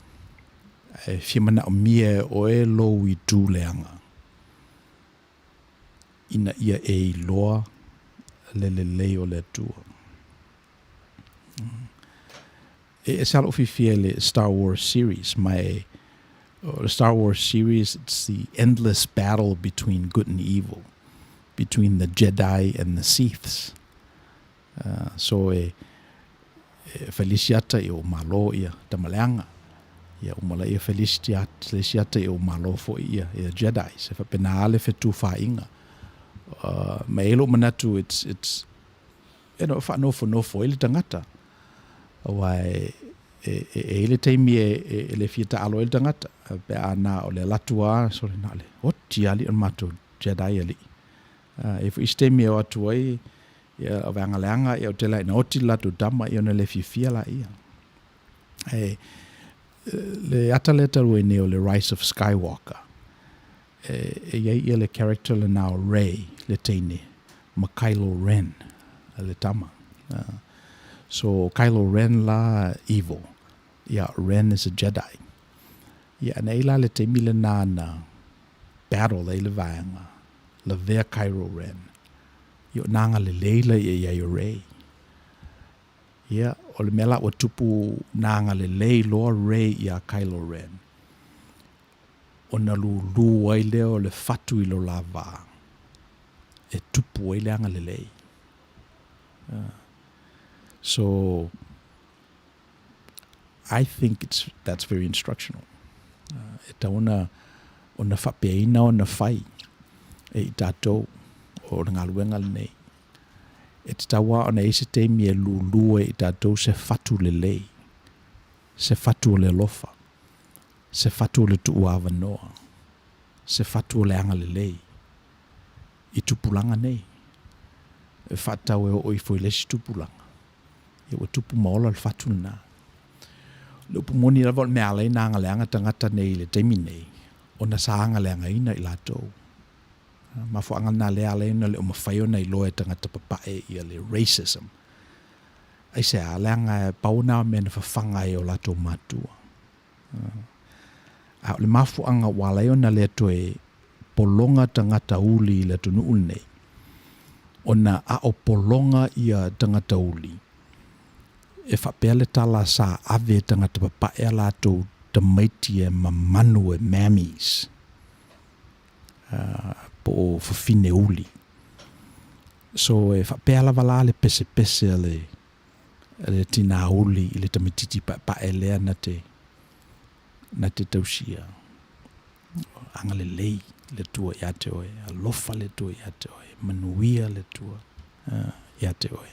Ae fia manaomia e oe lou itu leaga ina ia e iloa le lelei o le Atua. E ese lava lou fiafia i le Star Wars series, ma e, o le Star Wars series, it's the endless battle between good and evil, between the Jedi and the Siths. So e, e fai le isi ata ia ua malo ia tama leaga, ia uma laia fai le isi le isi ata ia ua malo foi ia, ia Jedis. E faapena lava le fetufaaiga. Ma e i ai lou manatu, it's, it's, you know, e faanofonofo ai le tagata, aua e, E e i ai le taimi e e le fia taalo ai le tagata, pe a na o le alu atu lava, sole na o le oti lava alii o le matou Jedi alii. E i ai foi isi taimi e o atu ai, ia o vaega leaga, ia ou te lae ina oti le latou tama, ia ona le fiafia laia. Ae le ata lea talu ai nei o le Rise of Skywalker, e i ai ia le character lena o Rey, le teine, ma Kylo Ren, le tama. So Kylo Ren la evil, ia Ren is a Jedi. Ia na i ai la le taimi lena na battle ai le vaega, lavea Kylo Ren, ia ona agalelei laia i ai o Rey. Ia, o le mea la ua tupu na agalelei loa Rey iā Kylo Ren, ona lūlū ai lea o le fatu i lo la vā e tupu ai le agalelei. So, I think it's, that's very instructional. E tatau ona, ona faapeaina ona fai e i tatou o le galuega lenei. E tatau lava ona i ai se taimi e lūlū ai e i tatou se fatu lelei, se fatu o le alofa, se fatu o le tuuavanoa, se fatu o le agalelei i tupulaga nei, e faatatau e oo ifo i le isi tupulaga, ia ua tupu ma ola le fatu lena. O le upu moni lava o le mea ala ai ona agaleaga tagata nei i le taimi nei, ona sa agaleagaina i latou. Mafuaaga lena lea ala ai ona le o mafai ona iloa e tagata papae ia le racism. Aisea? Leaga e pau na o mea na fafaga ai e o latou matua. A o le mafuaaga ua ala ai ona le toe pologa tagata uli i le atunuu lenei, ona a o pologa ia tagata uli, e faapea le tala sa ave e tagata papae a latou tamaiti e mamanu e mammies, po o fafine uli. So e faapea lava la le pesepese a le le tinā uli i le tamaitiiti paepae lea na te na te tausia. Agalelei le Atua ia te oe, alofa le Atua ia te oe, manuia le Atua ia te oe.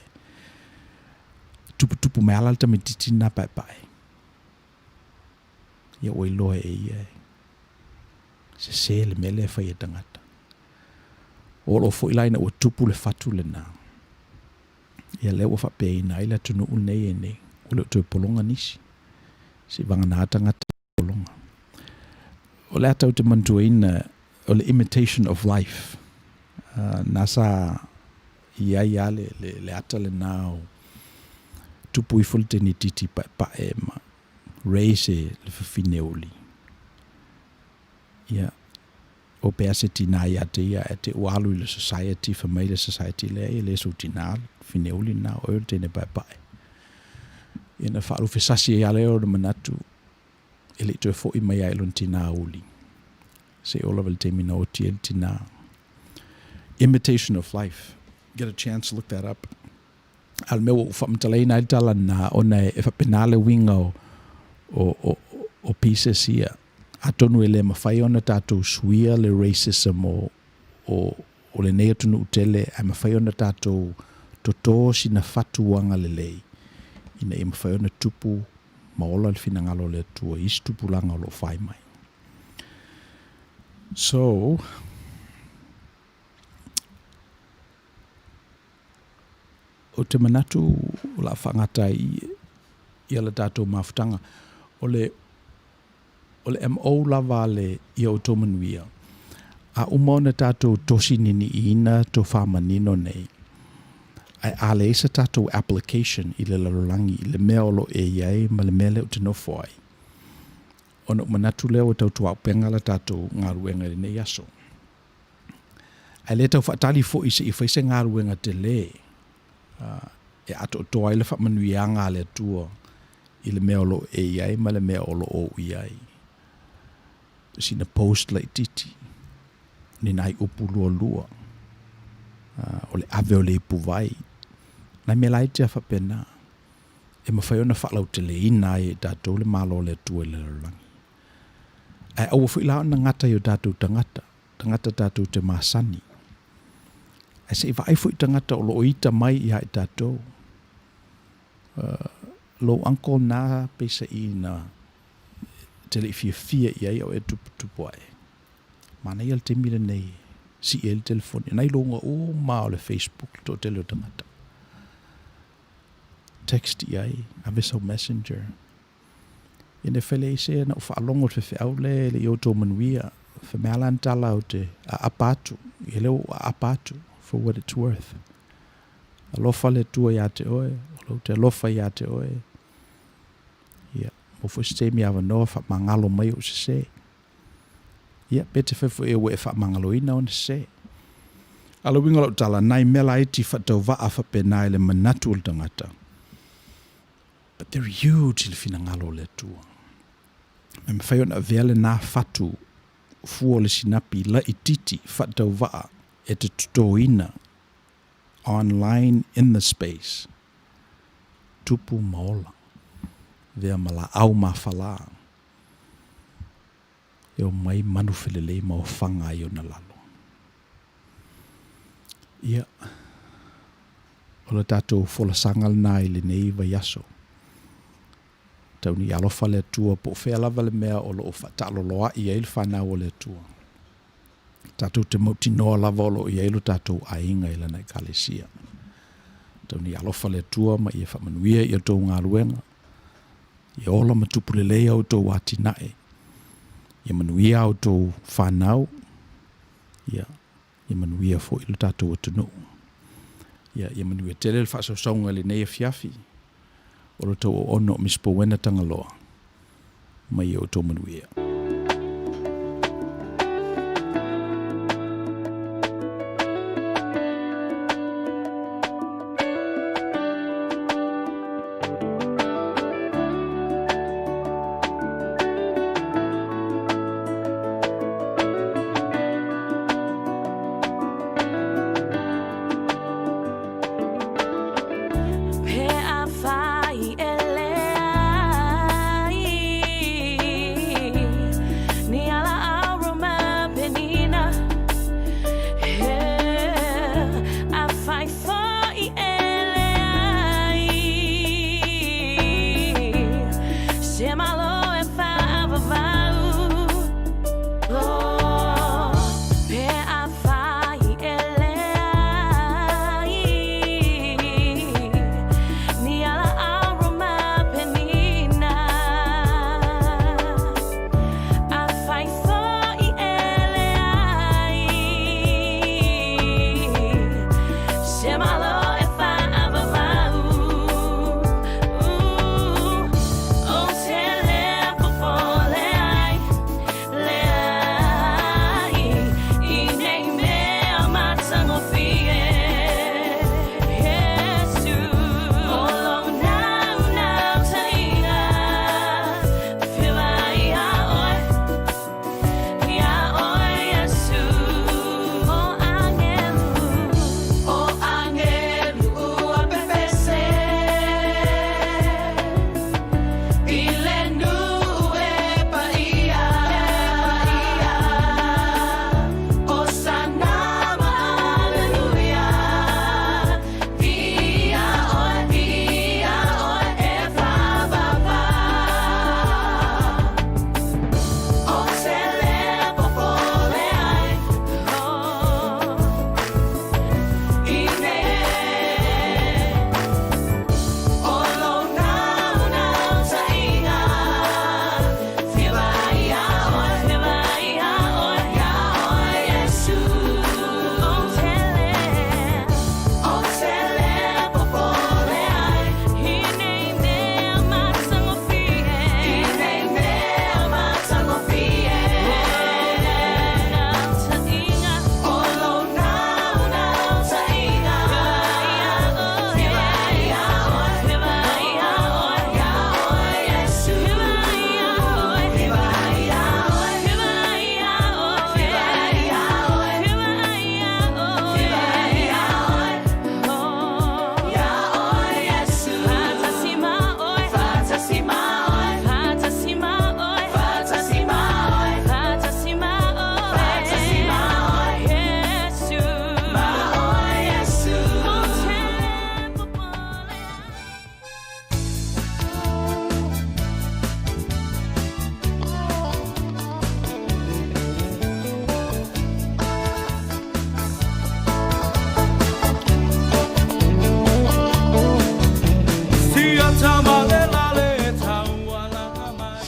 Tuputupu mai ala le tamaitiiti na paepae. Ia ua iloa e ia e sese le mea lea e fai e tagata. O lo foi la ina ua tupu le fatu lena. Ia lea ua faapeaina ai le atunuu lenei e nei, ua le o toe pologa nisi, seivagana tagata pologa. O le a tatou te manatuaina o le imitation of life, na sa i ai lava le, le, le ata lena o tupu ifo le tenititi paepae ma raise le fafine uli. Ia, o pe a se tinā ia te ia, ae te ua alu i le society, fai mai le society, leai e le sou tinā, fafine uli lena, o oe o le teine paepae. Ia na faalufesasi ai lava lea o le manatu, e le i toe foi mai lava i lona tinā uli, seia oo lava i le taimi na oti ai le tinā. Imitation of life. Get a chance, look that up. A o le mea ua ou faamatalaina ai le tala lena, ona e faapena le uiga o, o, o, o pieces ia. Atonu e le mafai ona tatou suia le racism o, o, o lenei atunuu tele, ae mafai ona tatou toto sina fatu agalelei ina ia mafai ona tupu ma ola le finagalo o le Atua i isi tupulaga o lo o fai mai. So, Ou te manatu o le a faagata ai ia le tatou mafutaga. O le, o le MO lava a le Ia Outou Manuia, a uma ona tatou tosi niniiina tofa manino nei, ae a leai se tatou application i le lalolagi i le mea o lo o e i ai ma le mea lea ou te nofo ai, ona ou manatu lea ua tautuaupega le tatou galuega i lenei aso. Ae le tau faatali foi se i fai se galuega tele e atoatoa ai le faamanuiaga a le Atua i le mea o lo o e i ai ma le mea o lo o ou i ai. Sina post laitiiti, ni nai upu lualua, o le ave o le ipuvai, nai mea laiti lava faapena e mafai ona faalauteleina ai e tatou le Malo o le Atua i le lalolagi. Ae aua foi la ona gata i o tatou tagata, tagata tatou te masani. Ae se i vaai foi tagata o lo o ita mai ia i tatou. Lou uncle na peisaʻi na te le i fiafia i ai a o e tuputupu aʻe. Manaia le taimi lenei e sii ai le telefoni. Na iloga uma o le Facebook le toatele o tagata. Text i ai, ave sau messenger. Ia ne fai leai se na ou faalogo i le faifeau lea e le i outou manuia. Fai mai a lana tala ou te aapa atu. Ia lea ua ou aapa atu for what it's worth. Alofa le Atua iā te oe, o lou te alofa iā te oe. Ia, maua foi se taimi avanoa faamagalo mai ou sesē. Ia, pe te fai foi ua e faamagaloina ona sesē. A o le uiga o lau tala, nai mea laiti faatauvaa faapena i le manatu o le tagata, but they're huge i le finagalo o le Atua. E mafai ona avea lena fatu fua o le sinapi laitiiti faatauvaa e te totoina online in the space, tupu ma ola, vea ma laau mafalā, e omai manu felelei ma ofaga ai ona lalo. Ia, o le tatou folasaga lena i lenei vaiaso. Tau nei alofa le Atua po o fea lava le mea o lo o faataaloloa'i ai le fanau o le Atua. Tatou te mautinoa lava o lo o i ai lo tatou aiga i Lana Ekalesia. Tau nei alofa le Atua ma ia faamanuia i a outou galuega, ia ola ma tupu lelei a outou atinae, ia manuia a outou fanau, ia, ia manuia foi lo tatou atunuu. Ia, ia manuia tele le faasausauga i lenei afiafi o lo outou auauna o Miss Powena Tagaloa. Ma ia outou manuia. Pe afai e leai.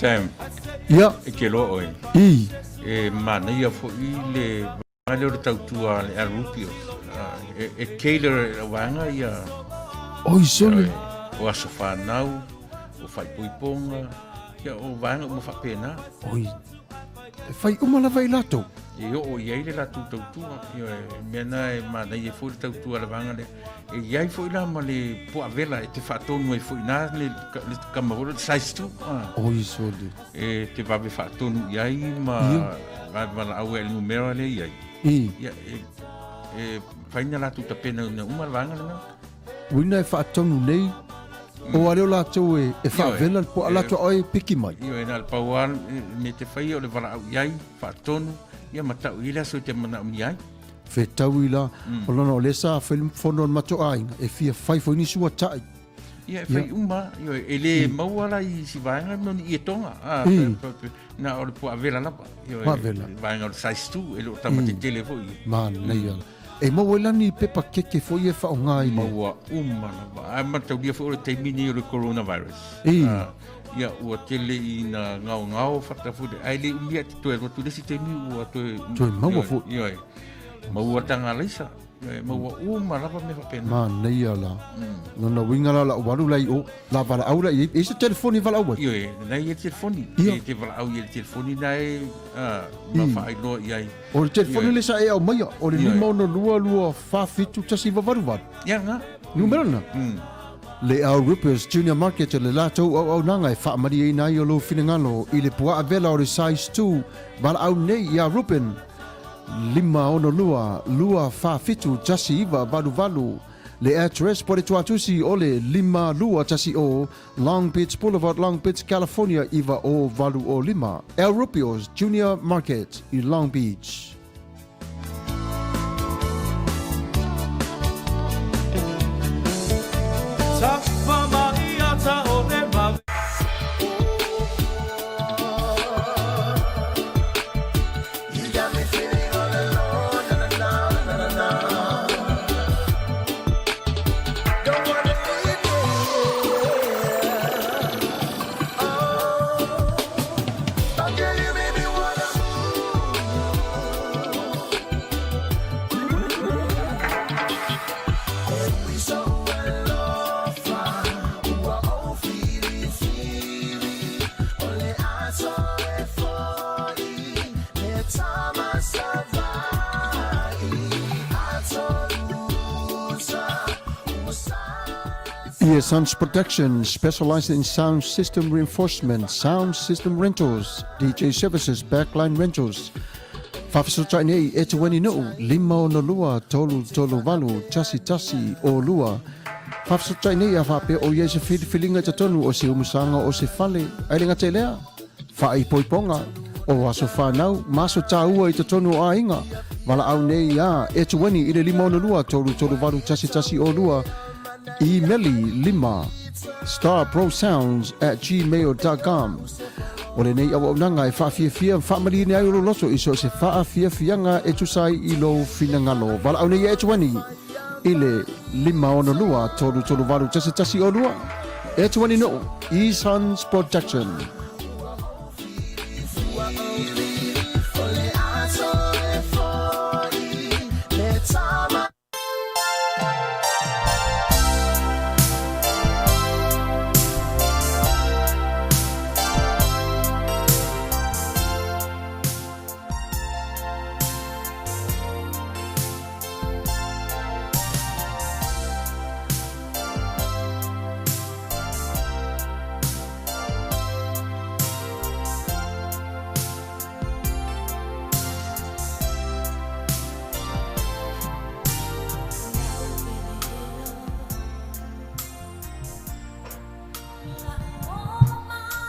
Sam, Ia. E te loa oe. I. E manaia foi le vaega lea o le tautua a le Al Rupios. E, e tailor e lau vaega ia... Oi, sole. O aso whanau, o whaipoiponga, ia o vaega uma faapena. Oi, e fai uma lava i latou. E oo i ai le latou tautua, ioe, mea na e manaia foi le tautua a le vaega lea. E i ai foi la ma le puavela e te faatonu ai foi i ina le, le kama foi le size 2. Ah. Oi, sole. E te vave faatonu i ai ma vave valaau ai i le numera lea i ai. I. Ia, e, e fai na latou tapena ina uma le vaega lena. Uina e faatonu nei, o a lea o latou e, e faavela le puaa latou a oe e piki mai. Ioe, na o le pau lava le mea te faia o le valaau i ai, faatonu, ia ma tau i ai le aso e te manaomia ai. Fetaui la, o lona o lea sa fai le fono a le matou aiga, e fia fai foi nisi uata'i. Ia, e fai uma, ioe, e le maua la i isi vaega mo ni ietoga, a, na o le puaa vela lava, ioe, Puaa vela. Vaega o le size 2, e le o tama tetele foi. Manaia la. E maua ai la ni pepa keke foi e faaaoga i le. Maua uma lava. Ae mataulia foi o le taimi lenei o le coronavirus. I. Ia, ua tele ina gaogao fata foi le, ae le umia te toe alu atu i le isi taimi ua toe. Toe maua foi. Ioe. Maua taga alaisa. E maua uma lava mea faapena. Manaia la. Lona uiga la lau alu la i o, la valaau la i ai. E i ai se telefoni e valaau ai? Ioe, na i ai le telefoni. Ia. E te valaau i ai le telefoni na e ma faailoa i ai. O le telefoni le sa e aumaia, o le 562 247 1988. Ia lena. Numera lena. Le Al Rippers Junior Market le latou auaunaga e faamalieina ai o lou finagalo i le puaa vela o le size 2 valaau nei iā Ruben 562 247 1988 Le address po le tuatusi o le 5210 Long Beach Boulevard, Long Beach, California 90805. El Rubio's Junior Market i Long Beach. Sounds Production, specializing in sound system reinforcement, sound system rentals, DJ services, backline rentals. Faafesootai nei e Tueni Nuu, 562 338 11 o lua. Faafesootai nei a faapea o i ai se filifiliga i totonu o se umusaga o se fale, ae le gata i lea, faaipoipoga o aso fanau ma aso tāua i totonu o aiga. Valaau nei iā e Tueni i le 562 338 11 o lua. Imeli 5 starprosounds at gmail.com O lenei auaunaga e faafiafia ma faamaliina ai o lou loto i so o se faafiafiaga e tusa ai i lou finagalo. Valaau nei ia e Tuani i le 562 338 1102. E Tuani Nuu, E-Sons Production.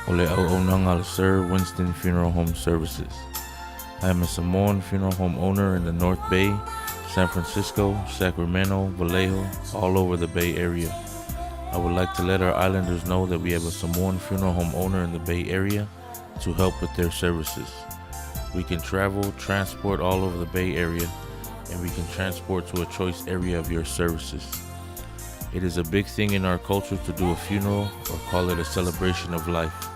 O le auaunaga a le Sir Winston Funeral Home Services. I am a Samoan funeral home owner in the North Bay, San Francisco, Sacramento, Vallejo, all over the Bay Area. I would like to let our islanders know that we have a Samoan funeral home owner in the Bay Area to help with their services. We can travel, transport all over the Bay Area, and we can transport to a choice area of your services. It is a big thing in our culture to do a funeral or call it a celebration of life.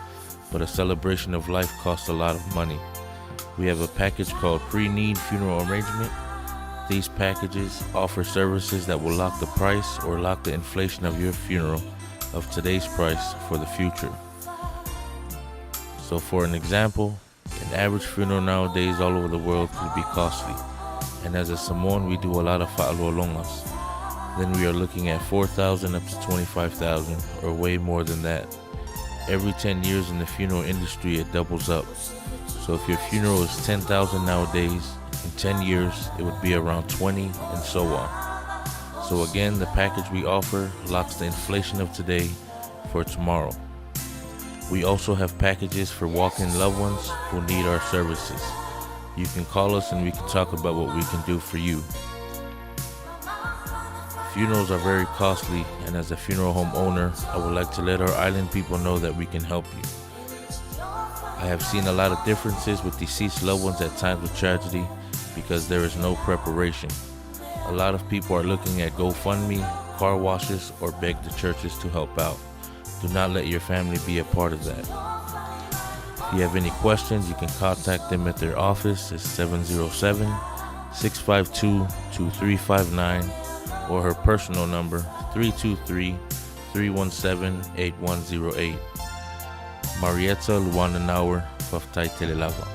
But a celebration of life costs a lot of money. We have a package called Pre-Need Funeral Arrangement. These packages offer services that will lock the price or lock the inflation of your funeral of today's price for the future. So for an example, an average funeral nowadays all over the world could be costly. And as a Samoan, we do a lot of fa'aloalongas. Then we are looking at 4,000 up to 25,000 or way more than that. Every 10 years in the funeral industry, it doubles up. So if your funeral is 10,000 nowadays, in 10 years, it would be around 20 and so on. So again, the package we offer locks the inflation of today for tomorrow. We also have packages for walk-in loved ones who need our services. You can call us and we can talk about what we can do for you. Funerals are very costly, and as a funeral home owner, I would like to let our island people know that we can help you. I have seen a lot of differences with deceased loved ones at times of tragedy because there is no preparation. A lot of people are looking at GoFundMe, car washes, or beg the churches to help out. Do not let your family be a part of that. If you have any questions, you can contact them at their office. It's 707-652-2359 or her personal number, 323-317-8108. Marietta Luana Nauer, Faftai Telelava.